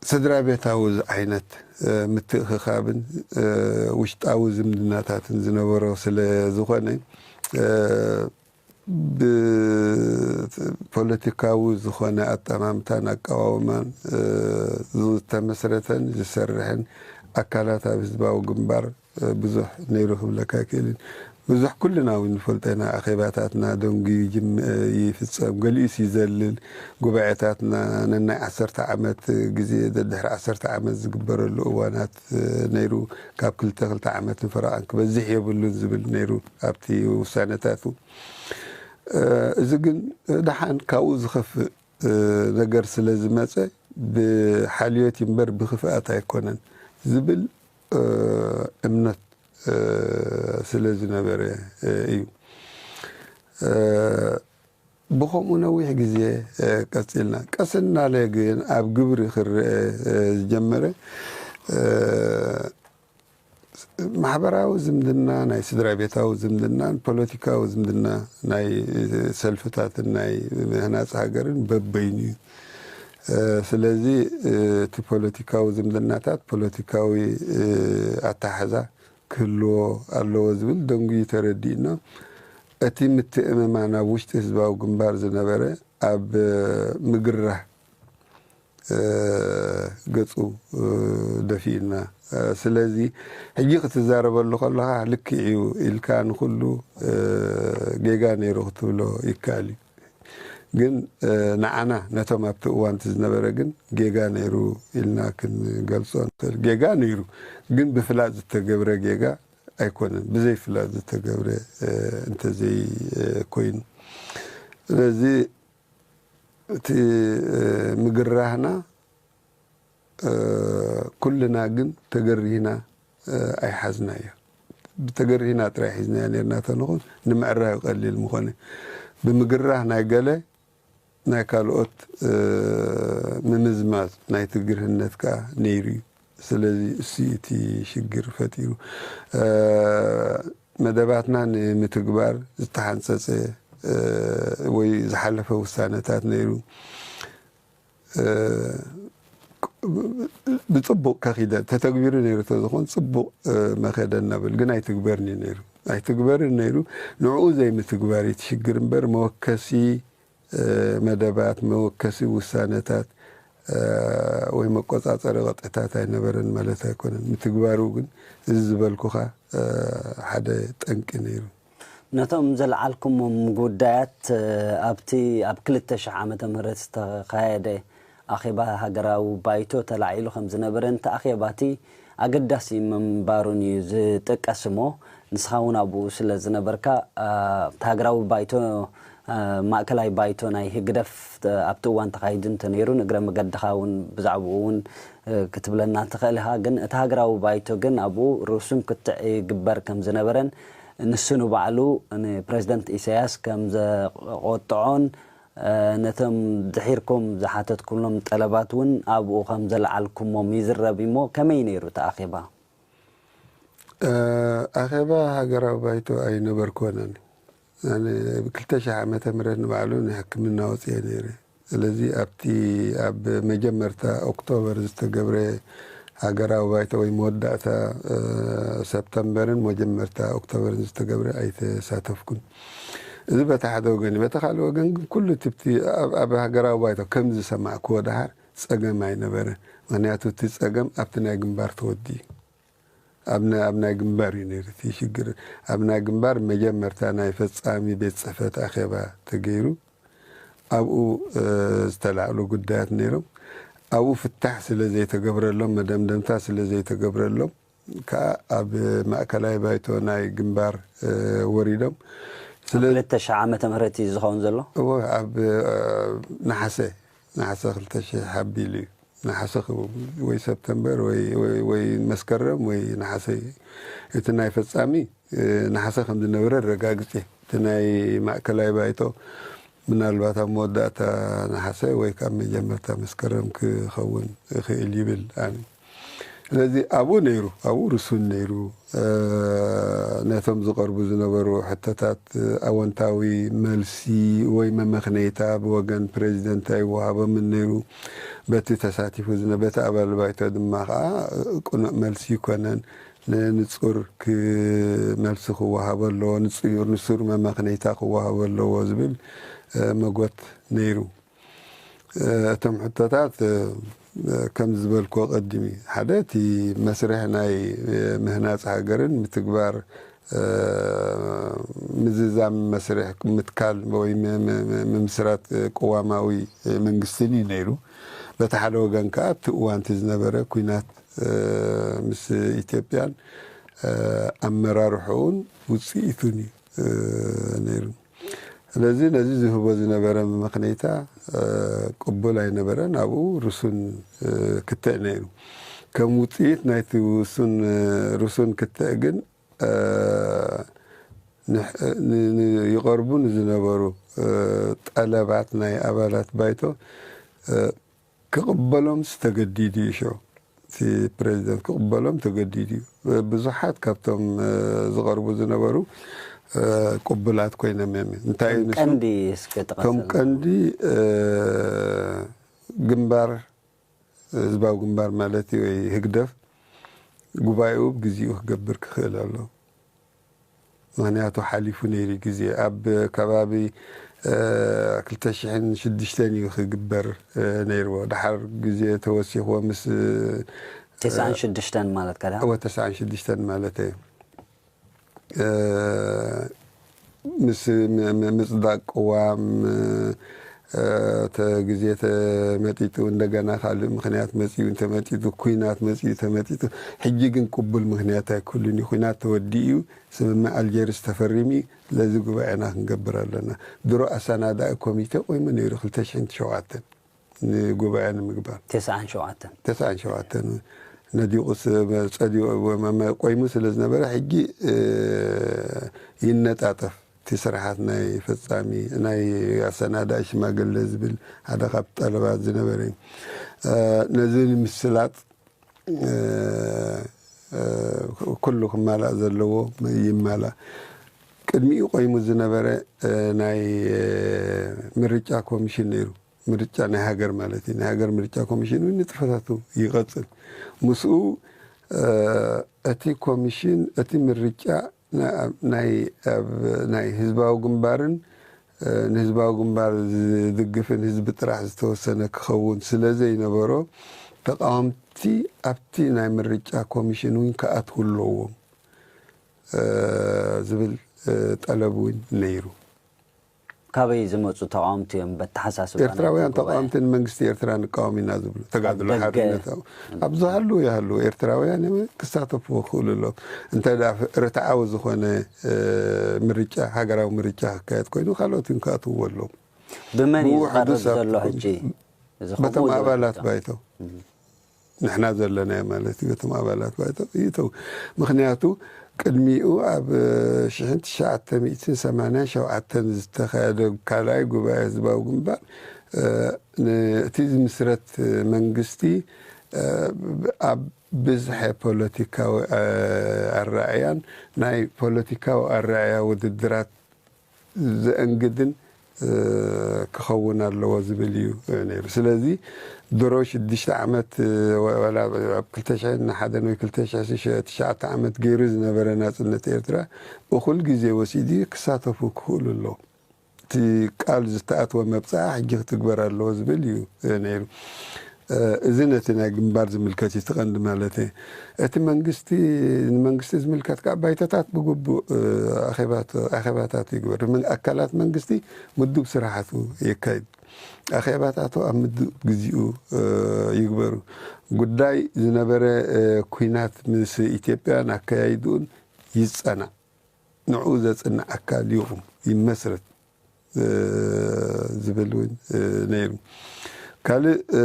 ስድራ ቤታዊ ዓይነት ምትእኽኻብን ውሽጣዊ ዝምድናታትን ዝነበሮ ስለ ዝኾነ ብፖለቲካዊ ዝኾነ ኣጠማምታን ኣቀዋውማን ዝተመስረተን ዝሰርሕን ኣካላት ኣብ ህዝባዊ ግንባር ብዙሕ ነይሩ ክብለካ ኣይክእልን። ብዙሕ ኩልና እውን ንፈልጦ ኢና። ኣኼባታትና ደንጉዩ ይፍጸም፣ ገሊኡስ ይዘልል። ጉባኤታትና ነናይ ዓሰርተ ዓመት ግዜ ደድሕሪ ዓሰርተ ዓመት ዝግበረሉ እዋናት ነይሩ። ካብ ክልተ ክልተ ዓመት ንፈረቓን ክበዝሕ የብሉን ዝብል ነይሩ ኣብቲ ውሳነታቱ። እዚ ግን ደሓን ካብኡ ዝኸፍእ ነገር ስለ ዝመጸ ብሓልዮት እምበር ብኽፍኣት ኣይኮነን ዝብል እምነት ስለ ዝነበረ እዩ። ብኸምኡ ነዊሕ ግዜ ቀጺልና። ቀስ እናለ ግን ኣብ ግብሪ ክረአ ዝጀመረ ማሕበራዊ ዝምድና፣ ናይ ስድራ ቤታዊ ዝምድናን ፖለቲካዊ ዝምድና ናይ ሰልፍታትን ናይ ምህናጽ ሃገርን በበይኑ እዩ። ስለዚ እቲ ፖለቲካዊ ዝምድናታት ፖለቲካዊ ኣተሓሕዛ ክህልዎ ኣለዎ ዝብል ደንጉዩ ተረዲእና፣ እቲ ምትእምማን ኣብ ውሽጢ ህዝባዊ ግንባር ዝነበረ ኣብ ምግራህ ገጹ ደፊእና። ስለዚ ሕጂ ክትዛረበሉ ከለኻ ልክዕ እዩ ኢልካ ንኹሉ ጌጋ ነይሩ ክትብሎ ይከኣል እዩ። ግን ንዓና ነቶም ኣብቲ እዋንቲ ዝነበረ ግን ጌጋ ነይሩ ኢልና ክንገልጾ ንኽእል። ጌጋ ነይሩ፣ ግን ብፍላጥ ዝተገብረ ጌጋ ኣይኮነን። ብዘይ ፍላጥ ዝተገብረ እንተዘይ ኮይኑ፣ ስለዚ እቲ ምግራህና ኩልና ግን ተገሪህና ኣይሓዝናዮ። ብተገሪህና ጥራይ ሒዝናዮ ነርና ተንኾን ንምዕራዩ ቀሊል ምኾነ። ብምግራህ ናይ ገለ ናይ ካልኦት ምምዝማዝ ናይ ትግርህነት ከኣ ነይሩ እዩ። ስለዚ እሱ እቲ ሽግር ፈጢሩ። መደባትና ንምትግባር ዝተሓንጸጸ ወይ ዝሓለፈ ውሳነታት ነይሩ። ብጽቡቕ ከኺደ ተተግቢሩ ነይሩ ተዝኾን ጽቡቕ መኸደ እናብል ግን ኣይትግበርን እዩ ነይሩ። ኣይትግበርን ነይሩ። ንዕኡ ዘይምትግባር እቲ ሽግር እምበር መወከሲ መደባት፣ መወከሲ ውሳነታት ወይ መቆጻጸሪ ቅጥዕታት ኣይነበረን ማለት ኣይኮነን። ምትግባሩ ግን እዚ ዝበልኩኻ ሓደ ጠንቂ ነይሩ። ነቶም ዘልዓልኩሞም ጉዳያት ኣብቲ ኣብ ክልተ ሽሕ ዓመተ ምህረት ዝተኻየደ ኣኼባ ሃገራዊ ባይቶ ተላዒሉ ከም ዝነበረ፣ ነቲ ኣኼባ እቲ ኣገዳሲ ምንባሩን እዩ ዝጥቀስ እሞ፣ ንስኻ እውን ኣብኡ ስለ ዝነበርካ፣ እቲ ሃገራዊ ባይቶ፣ ማእከላይ ባይቶ ናይ ህግደፍ ኣብቲ እዋን ተኻይዱ እንተነይሩ፣ ንእግረ መገድኻ እውን ብዛዕባኡ እውን ክትብለና ትኽእል ኢኻ። ግን እቲ ሃገራዊ ባይቶ ግን ኣብኡ ርሱን ክትዕ ይግበር ከም ዝነበረን ንሱ ንባዕሉ ንፕረዚደንት ኢሳያስ ከም ዘቆጥዖን ነቶም ድሒርኩም ዝሓተትኩሎም ጠለባት እውን ኣብኡ ከም ዘልዓልኩሞም ይዝረብ እሞ ከመይ ነይሩ እቲ ኣኼባ? ኣኼባ ሃገራዊ ባይቶ ኣይነበርኩን ኣነ። ኣነ ብ ክልተ ሽሕ ዓመተ ምህረት ንባዕሉ ንሕክምና ወፅየ ነይረ። ስለዚ ኣብቲ ኣብ መጀመርታ ኦክቶበር ዝተገብረ ሃገራዊ ባይቶ ወይ መወዳእታ ሰፕተምበርን መጀመርታ ኦክቶበርን ዝተገብረ ኣይተሳተፍኩን። እዚ በቲ ሓደ ወገን እዩ። በቲ ካልእ ወገን ግን ኩሉ ትብቲ ኣብ ሃገራዊ ባይቶ ከም ዝሰማዕክዎ ደሓር ጸገም ኣይነበረ። ምክንያቱ እቲ ጸገም ኣብቲ ናይ ግንባር ተወዲ እዩ። ኣብ ናይ ግንባር እዩ ነይሩ እቲ ሽግር። ኣብ ናይ ግንባር መጀመርታ ናይ ፈጻሚ ቤት ጽሕፈት ኣኼባ ተገይሩ ኣብኡ ዝተላዕሉ ጉዳያት ነይሮም። ኣብኡ ፍታሕ ስለ ዘይተገብረሎም፣ መደምደምታ ስለ ዘይተገብረሎም ከዓ ኣብ ማእከላይ ባይቶ ናይ ግንባር ወሪዶም። ስለ ክልተ ሽሕ ዓመተ ምህረት እዩ ዝኸውን ዘሎ። እወ፣ ኣብ ነሓሰ ነሓሰ ክልተ ሽሕ ሓቢሉ እዩ። ነሓሰ ክኸውን ወይ ሰፕተምበር ወይ ወይ ወይ መስከረም ወይ ነሓሰ እዩ። እቲ ናይ ፈጻሚ ነሓሰ ከም ዝነበረ ኣረጋግጽ። እቲ ናይ ማእከላይ ባይቶ ምናልባት ኣብ መወዳእታ ነሓሰ ወይ ካብ መጀመርታ መስከረም ክኸውን ይኽእል ይብል ኣነ። ስለዚ ኣብኡ ነይሩ፣ ኣብኡ ርሱን ነይሩ። ነቶም ዝቐርቡ ዝነበሩ ሕቶታት ኣወንታዊ መልሲ ወይ መመኽነይታ ብወገን ፕሬዚደንት ኣይወሃቦምን ነይሩ። በቲ ተሳቲፉ ዝነ በቲ ኣባል ባይቶ ድማ ከዓ ቅኑዕ መልሲ ይኮነን። ንንጹር መልሲ ክወሃቦ ኣለዎ፣ ንጹር ንሱር መመኽነይታ ክወሃቦ ኣለዎ ዝብል መጎት ነይሩ። እቶም ሕቶታት ከም ዝበልኮ ቀዲሚ ሓደ እቲ መስርሕ ናይ ምህናጽ ሃገርን ምትግባር ምዝዛም መስርሕ ምትካል ወይ ምምስራት ቅዋማዊ መንግስትን እዩ ነይሩ። በቲ ሓደ ወገን ከዓ ኣብቲ እዋንቲ ዝነበረ ኩናት ምስ ኢትዮጵያን ኣመራርሕኡን ውፅኢቱን እዩ ነይሩ። ስለዚ ነዚ ዝህቦ ዝነበረ መመኽነይታ ቅቡል ኣይነበረን። ኣብኡ ርሱን ክትዕ ነይሩ። ከም ውፅኢት ናይቲ ውሱን ርሱን ክትዕ ግን ይቐርቡ ንዝነበሩ ጠለባት ናይ ኣባላት ባይቶ ክቕበሎም ዝተገዲዱ እዩ። ሽዑ እቲ ፕሬዚደንት ክቕበሎም ተገዲዱ እዩ። ብዙሓት ካብቶም ዝቐርቡ ዝነበሩ ቅቡላት ኮይኖም እዮም። እንታይ እዩ ንሱ? ቀንዲ እስከ ጥቀስ ከም ቀንዲ ግንባር ህዝባዊ ግንባር ማለት እዩ ወይ ህግደፍ ጉባኤኡ ብግዚኡ ክገብር ክኽእል ኣሎ። ምክንያቱ ሓሊፉ ነይሩ ግዜ ኣብ ከባቢ እ፣ ክልተ ሽሕን ሽዱሽተን እዩ ክግበር፣ እ፣ ነይርዎ። ድሓር ግዜ ተወሲኽዎ ምስ፣ እ፣ ተስዓን ሽዱሽተን ማለት ከዳ እወ፣ ተስዓን ሽዱሽተን ማለት እዩ። እ፣ ምስ ም- ም- ምጽዳቅ ቅዋም፣ እ፣ ተ- ግዜ ተመጢጡ፣ እንደገና ካልእ ምኽንያት መጺኡ ተመጢጡ፣ ኩናት መጺኡ ተመጢጡ፣ ሕጂ ግን ቅቡል ምኽንያት ኣይክህሉን እዩ። ኩናት ተወዲኡ፣ ስምምዕ ኣልጀርስ ተፈሪሙ፣ ስለዚ ጉባኤና ክንገብር ኣለና። ድሮ ኣሰናዳኢ ኮሚቴ ቆይሙ ነይሩ፣ ክልተ ሽሕን ሸውዓተን ንጉባኤ ንምግባር። ተስዓን ሸውዓተን ተስዓን ሸውዓተን ነዲቑ ስ- ጸዲቑ መ- መ- ቆይሙ ስለ ዝነበረ፣ ሕጂ፣ እ፣ ይነጣጠፍ እቲ ስራሓት ናይ ፈጻሚ፣ ናይ ኣሰናዳኢ ሽማግለ ዝብል ሓደ ካብ ጠለባት ዝነበረ እዩ። እ፣ ነዚ ንምስላጥ፣ እ፣ እ፣ ኩሉ ክማላእ ዘለዎ ይማላእ። ቅድሚኡ ቆይሙ ዝነበረ፣ እ፣ ናይ፣ እ፣ ምርጫ ኮሚሽን ነይሩ። ምርጫ ናይ ሃገር ማለት እዩ። ናይ ሃገር ምርጫ ኮሚሽን እውን ንጥፈታቱ ይቐጽል። ምስኡ፣ እ፣ እቲ ኮሚሽን፣ እቲ ምርጫ ና- ናይ፣ ኣብ ናይ ህዝባዊ ግንባርን፣ እ፣ ንህዝባዊ ግንባር ዝድግፍን ህዝቢ ጥራሕ ዝተወሰነ ክኸውን ስለ ዘይነበሮ፣ ተቃወምቲ ኣብቲ ናይ ምርጫ ኮሚሽን እውን ክኣትዉ ኣለዎም፣ እ፣ ዝብል፣ እ፣ ጠለብ እውን ነይሩ። ካበይ ዝመፁ ተቃወምቲ እዮም? በተሓሳስባ ኤርትራውያን ተቃወምቲ ንመንግስቲ ኤርትራ ንቃወም ኢና ዝብሉ፣ ተጋድሎ ሓርነት ኣብ ዝሃሉ ይሃሉ ኤርትራውያን እዮም ክሳተፉ ክኽእሉ ኣለዎም። እንተ ደኣ ፍ- ርትዓዊ ዝኾነ፣ እ፣ ምርጫ፣ ሃገራዊ ምርጫ ክካየድ ኮይኑ፣ ካልኦት እውን ክኣትውዎ ኣለዎም። ብመን እዩ ብውሕዱ ዝቐርብ ሰብ ዘሎ ትኹን- ሕጂ? እዚ ከምኡ በቶም ዝበለ ኣባላት ሕቶ። ባይቶ፣ ንሕና ዘለናዮ ማለት እዩ። በቶም ኣባላት ባይቶ ይእተው። ምኽንያቱ ቅድሚኡ ኣብ ሽሕን ትሽዓተ ሚእትን ሰማንያን ሸውዓተን ዝተኻየደ ካልኣይ ጉባኤ ህዝባዊ ግንባር፣ እ፣ ን- እቲ ዝምስረት መንግስቲ፣ እ፣ ኣብ ብዝሐ ፖለቲካዊ፣ እ፣ ኣረኣእያን ናይ ፖለቲካዊ ኣረኣእያ ውድድራት ዘእንግድን፣ እ፣ ክኸውን ኣለዎ ዝብል እዩ፣ እ፣ ነይሩ። ስለዚ ድሮ ሽዱሽተ ዓመት፣ እ፣ ወ- ወላ ኣብ ክልተ ሽሕን ሓደን ወይ ክልተ ሽሕን ትሽዓተ ዓመት ገይሩ ዝነበረ ናጽነት ኤርትራ እኹል ግዜ ወሲዱ ክሳተፉ ክኽእሉ ኣለዎም። እቲ ቃል ዝተኣትወ መብጽዓ ሕጂ ክትግበር ኣለዎ ዝብል እዩ፣ እ፣ ነይሩ። እ፣ እዚ ነቲ ናይ ግንባር ዝምልከት እዩ፣ እቲ ቀንዲ ማለት እዩ። እቲ መንግስቲ፣ ንመንግስቲ ዝምልከት ከዓ ባይቶታት ብግቡእ፣ እ፣ ኣኼባት- ኣኼባታት ይግበር። ምን- ኣካላት መንግስቲ ምዱብ ስራሓቱ የካይድ። ኣኼባታቱ ኣብ ምዱብ ግዚኡ፣ እ፣ ይግበሩ። ጉዳይ ዝነበረ፣ እ፣ ኩናት ምስ ኢትዮጵያን ኣካያይድኡን ይጸናዕ። ንዕኡ ዘጽንዕ ኣካል ይቑም፣ ይመስረት፣ እ፣ ዝብል እውን፣ እ፣ ነይሩ። ካልእ፣ እ፣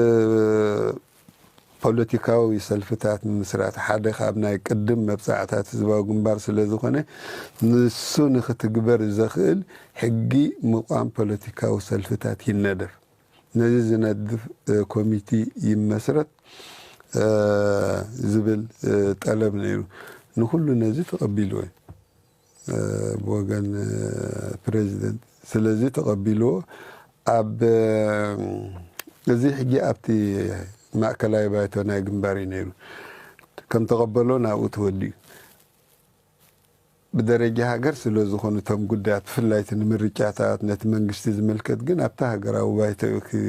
ፖለቲካዊ ሰልፍታት ምምስራት ሓደ ካብ ናይ ቅድም መብጻዕታት ህዝባዊ ግንባር ስለ ዝኾነ፣ ንሱ ንኽትግበር ዘኽእል ሕጊ ምቋም ፖለቲካዊ ሰልፍታት ይነደፍ። ነዚ ዝነድፍ፣ እ፣ ኮሚቲ ይመስረት፣ እ፣ ዝብል፣ እ፣ ጠለብ ነይሩ። ንኹሉ ነዚ ተቐቢልዎ እዩ፣ እ፣ ብወገን፣ እ፣ ፕሬዚደንት። ስለዚ ተቐቢልዎ። ኣብ፣ እ፣ እዚ ሕጂ ኣብቲ ማእከላይ ባይቶ ናይ ግንባር እዩ ነይሩ። ከም ተቐበሎ ናብኡ ተወዲኡ። ብደረጃ ሃገር ስለ ዝኾኑ እቶም ጉዳያት፣ ብፍላይ እቲ ንምርጫታት፣ ነቲ መንግስቲ ዝምልከት ግን ኣብቲ ሃገራዊ ባይቶ እዩ ክ-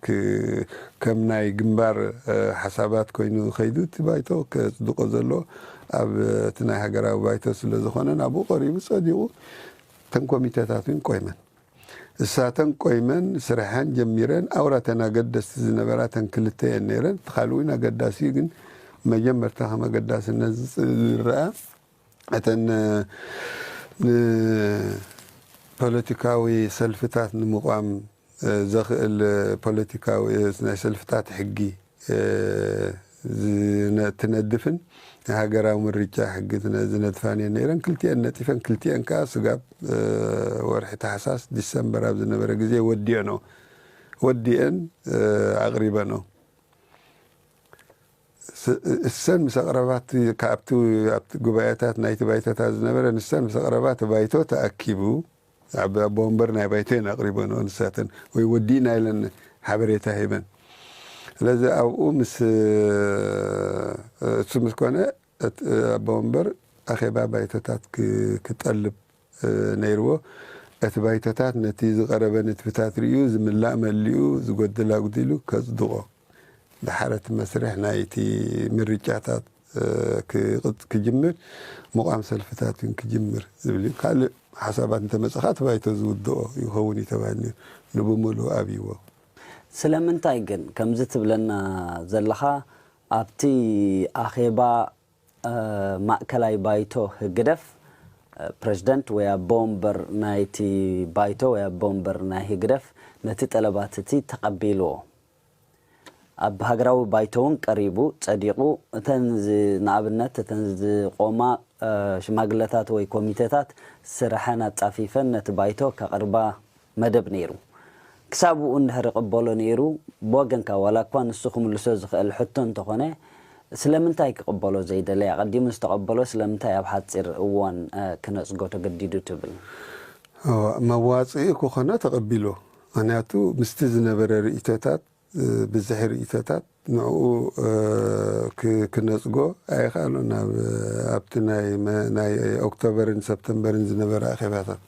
ክ- ከም ናይ ግንባር፣ እ፣ ሓሳባት ኮይኑ ከይዱ እቲ ባይቶ ከጽድቆ ዘሎ ኣብ እቲ ናይ ሃገራዊ ባይቶ ስለ ዝኾነ ናብኡ ቀሪቡ ጸዲቑ። እተን ኮሚቴታት እውን ቆይመን። እሳተን ቆይመን ስርሐን ጀሚረን። ኣውራ እተን ኣገደስቲ ዝነበራ እተን ክልተ እየን ነይረን። እቲ ካልእ እውን ኣገዳሲ እዩ፣ ግን መጀመርታ ከም ኣገዳስነት ዝጽ- ዝረኣ እተን፣ እ፣ ንፖለቲካዊ ሰልፍታት ንምቋም፣ እ፣ ዘኽእል ፖለቲካዊ፣ እ፣ ናይ ሰልፍታት ሕጊ፣ እ፣ ዝነ- ትነድፍን ናይ ሃገራዊ ምርጫ ሕጊ ዝነ- ዝነድፋን እየን ነይረን። ክልቲኤን ነጢፈን፣ ክልቲኤን ከኣ ስጋብ፣ እ፣ ወርሒ ታሕሳስ ዲሰምበር ኣብ ዝነበረ ግዜ ወዲአንኦ ወዲአን፣ እ፣ ኣቕሪበንኦ። ስ- እሰን ምስ ኣቕረባት፣ ካብቲ ኣብቲ ጉባኤታት ናይቲ ባይቶታት ዝነበረ፣ ንሰን ምስ ኣቕረባ እቲ ባይቶ ተኣኪቡ፣ ኣብ ኣቦ ወንበር ናይ ባይቶ እየን ኣቕሪበንኦ ንሳተን፣ ወይ ወዲእና ኢለን ሓበሬታ ሂበን። ስለዚ ኣብኡ ምስ፣ እሱ ምስ ኮነ፣ እቲ ኣቦ ወንበር ኣኼባ ባይቶታት ክ- ክጠልብ፣ እ፣ ነይርዎ። እቲ ባይቶታት ነቲ ዝቐረበ ንጥፍታት ርእዩ ዝምላእ መሊኡ ዝጎድል ኣጉዲሉ ከጽድቖ፣ ድሓር እቲ መስርሕ ናይቲ ምርጫታት ክቕጽ ክጅምር፣ ምቋም ሰልፍታት እውን ክጅምር ዝብል እዩ። ካልእ ሓሳባት እንተመጸኻ እቲ ባይቶ ዝውድኦ ይኸውን እዩ ተባሂሉ፣ ንብምሉእ ኣብይዎ። ስለምንታይ ግን ከምዚ ትብለና ዘለኻ ኣብቲ ኣኼባ ማእከላይ ባይቶ ህግደፍ ፕረዚደንት ወይ ኣቦ ወንበር ናይቲ ባይቶ ወይ ኣቦ ወንበር ናይ ህግደፍ ነቲ ጠለባት እቲ ተቐቢልዎ ኣብ ሃገራዊ ባይቶ እውን ቀሪቡ ጸዲቑ እተን ንኣብነት እተን ዝቆማ ሽማግለታት ወይ ኮሚቴታት ስርሐን ኣጻፊፈን ነቲ ባይቶ ከቕርባ መደብ ነይሩ። ክሳብ ብኡ እንድሕር ይቕበሎ ነይሩ፣ ብወገንካ ዋላ እኳ ንሱ ክምልሶ ዝኽእል ሕቶ እንተኾነ፣ ስለምንታይ ክቕበሎ ዘይደለየ? ኣቐዲሙ ዝተቐበሎ ስለምንታይ ኣብ ሓጺር እዋን ክነጽጎ ተገዲዱ ትብል? መዋጽኢ ክኾነ ተቐቢሎ። ምክንያቱ ምስቲ ዝነበረ ርእይቶታት፣ ብዝሒ ርእይቶታት ንዕኡ ክነጽጎ ኣይኸኣሉን። ኣብቲ ናይ ኦክቶበርን ሰፕተምበርን ዝነበረ ኣኼባታት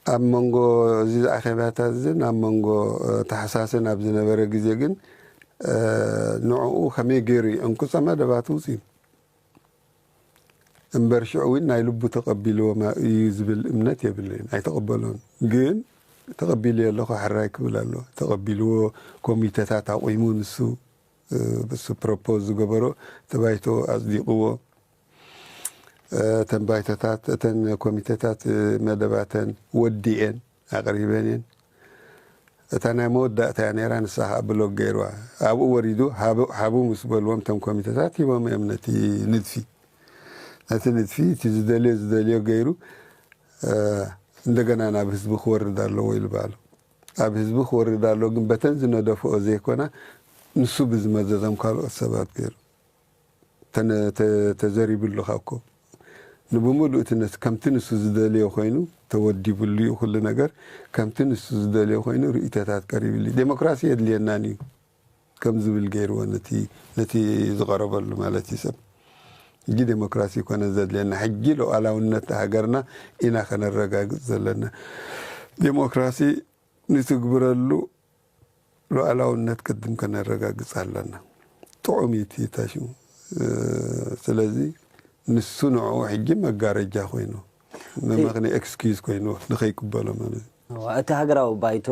ኣብ መንጎ እዚ ኣኼባታት እዚን ኣብ መንጎ ታሕሳስን ኣብ ዝነበረ ግዜ ግን ንዕኡ ከመይ ገይሩ ይዕንቁጸ መደባት ውፅዩ እምበር ሽዑ እውን ናይ ልቡ ተቐቢልዎ እዩ ዝብል እምነት የብለይን። ኣይተቐበሎን። ግን ተቐቢሉ ኣለኹ ሕራይ ክብል ኣሎ። ተቐቢልዎ ኮሚተታት ኣቑሙ ንሱ ንሱ ፕሮፖዝ ዝገበሮ ተባይቶ ኣፅዲቕዎ። እተን ባይቶታት እተን ኮሚቴታት መደባተን ወዲኤን ኣቕሪበን እየን። እታ ናይ መወዳእታ እያ ነይራ፣ ንሳ ከዓ ብሎግ ገይርዋ። ኣብኡ ወሪዱ ሃቡ ምስ በልዎም እቶም ኮሚቴታት ሂቦም እዮም ነቲ ንድፊ ነቲ ንድፊ እቲ ዝደልዮ ዝደልዮ ገይሩ እንደገና ናብ ህዝቢ ክወርድ ኣለዎ ኢሉ በሃሉ። ኣብ ህዝቢ ክወርድ ኣለዎ ግን በተን ዝነደፍኦ ዘይኮና ንሱ ብዝመዘዞም ካልኦት ሰባት ገይሩ ተዘሪብሉ ካብ ኮ ንብምሉእ እቲ ነስ ከምቲ ንሱ ዝደልዮ ኮይኑ ተወዲብሉ እዩ ኩሉ ነገር ከምቲ ንሱ ዝደልዮ ኮይኑ ርእይቶታት ቀሪብሉ ዴሞክራሲ የድልየናን እዩ ከም ዝብል ገይርዎ ነቲ ነቲ ዝቐረበሉ ማለት እዩ ሰብ ሕጂ ዴሞክራሲ ይኮነ ዘድልየና ሕጂ ሉዓላውነት ሃገርና ኢና ከነረጋግጽ ዘለና ዴሞክራሲ ንትግብረሉ ሉዓላውነት ቅድም ከነረጋግጽ ኣለና። ጥዑም እዩ እቲ ታሽሙ። ስለዚ ንሱ ንዕኡ ሕጂ መጋረጃ ኮይኑ መመኽኒ ኤክስኪዩዝ ኮይኑ ንኸይቅበሎ ማለት እዩ። እቲ ሃገራዊ ባይቶ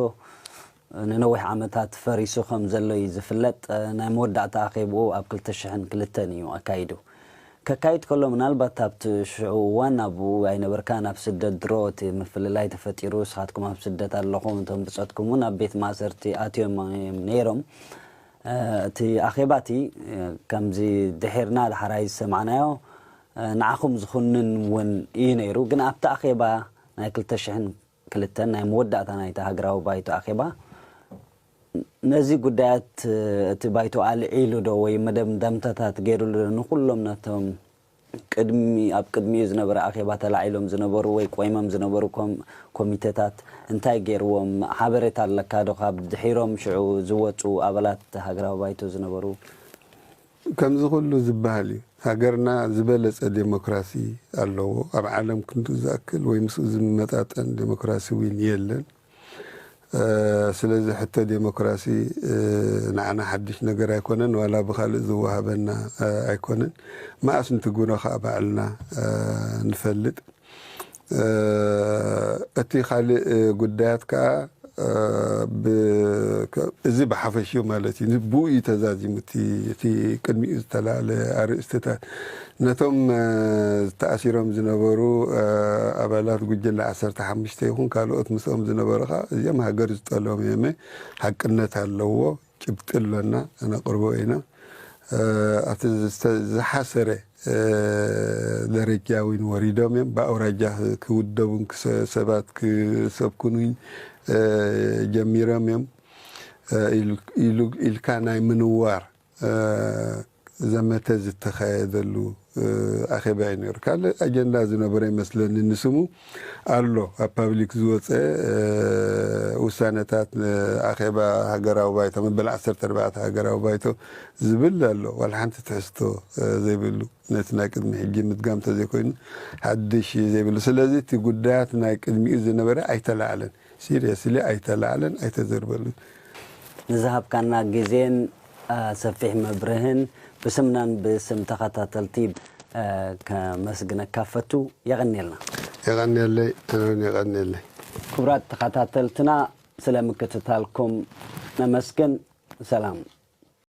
ንነዊሕ ዓመታት ፈሪሱ ከም ዘሎ እዩ ዝፍለጥ። ናይ መወዳእታ ኣኼብኡ ኣብ ክልተ ሽሕን ክልተን እዩ ኣካይዱ። ከካይድ ከሎ ምናልባት ኣብቲ ሽዑ እዋን ኣብኡ ኣይነበርካን፣ ኣብ ስደት ድሮ እቲ ምፍልላይ ተፈጢሩ፣ ንስኻትኩም ኣብ ስደት ኣለኹም፣ እቶም ብጾትኩም እውን ኣብ ቤት ማእሰርቲ ኣትዮም እዮም ነይሮም። እቲ ኣኼባ እቲ ከምዚ ድሒርና ድሓራይ ዝሰማዕናዮ ንዓኹም ዝኹንን እውን እዩ ነይሩ። ግን ኣብቲ ኣኼባ ናይ ክልተ ሽሕን ክልተን ናይ መወዳእታ ናይቲ ሃገራዊ ባይቶ ኣኼባ ነዚ ጉዳያት እቲ ባይቶ ኣልዒሉ ዶ ወይ መደምደምታታት ገይሩሉ ዶ ንኩሎም ነቶም ቅድሚ ኣብ ቅድሚኡ ዝነበረ ኣኼባ ተላዒሎም ዝነበሩ ወይ ቆይሞም ዝነበሩ ኮሚቴታት እንታይ ገይርዎም ሓበሬታ ኣለካ ዶ ካብ ድሒሮም ሽዑ ዝወፁ ኣባላት ሃገራዊ ባይቶ ዝነበሩ ከምዚ ኩሉ ዝበሃል እዩ። ሃገርና ዝበለጸ ዴሞክራሲ ኣለዎ። ኣብ ዓለም ክንድኡ ዝኣክል ወይ ምስኡ ዝመጣጠን ዴሞክራሲ እውን የለን። ስለዚ ሕቶ ዴሞክራሲ ንዓና ሓድሽ ነገር ኣይኮነን፣ ዋላ ብኻልእ ዝወሃበና ኣይኮነን። መኣስ ንትግብሮ ከዓ ባዕልና ንፈልጥ። እቲ ካልእ ጉዳያት ከዓ እዚ ብሓፈሽኡ ማለት እዩ። ብኡ እዩ ተዛዚሙ እቲ ቅድሚኡ ዝተላለ ኣርእስትታት። ነቶም ዝተኣሲሮም ዝነበሩ ኣባላት ጉጅለ ዓሰርተ ሓሙሽተ ይኹን ካልኦት ምስኦም ዝነበሩ ከዓ እዚኦም ሃገር ዝጠልዮም እዮም። ሓቅነት ኣለዎ። ጭብጢ ኣሎና ነቕርቦ ኢና። ኣቲ ዝሓሰረ ደረጃ እውን ወሪዶም እዮም። ብኣውራጃ ክውደቡን ሰባት ክሰብኩን እውን ጀሚሮም እዮም። ኢልካ ናይ ምንዋር ዘመተ ዝተኻየደሉ ኣኼባ እዩ ነይሩ። ካልእ ኣጀንዳ ዝነበረ ይመስለኒ፣ ንስሙ ኣሎ ኣብ ፓብሊክ ዝወፀ ውሳነታት ኣኼባ ሃገራዊ ባይቶ፣ መበል ዓሰርተ ኣርባዕተ ሃገራዊ ባይቶ ዝብል ኣሎ። ዋላ ሓንቲ ትሕዝቶ ዘይብሉ፣ ነቲ ናይ ቅድሚ ሕጂ ምድጋም ተዘይኮይኑ ሓድሽ ዘይብሉ። ስለዚ እቲ ጉዳያት ናይ ቅድሚኡ ዝነበረ ኣይተላዕለን፣ ሲሪየስሊ ኣይተላዕለን፣ ኣይተዘርበሉን። ንዝሃብካና ግዜን ሰፊሕ መብርህን ብስምናን ብስም ተኸታተልቲ ከመስግነካ ፈቱ። የቐንየልና። የቐንየለይ። ኣነውን የቐንየለይ። ክቡራት ተኸታተልትና፣ ስለ ምክትታልኩም ነመስግን። ሰላም።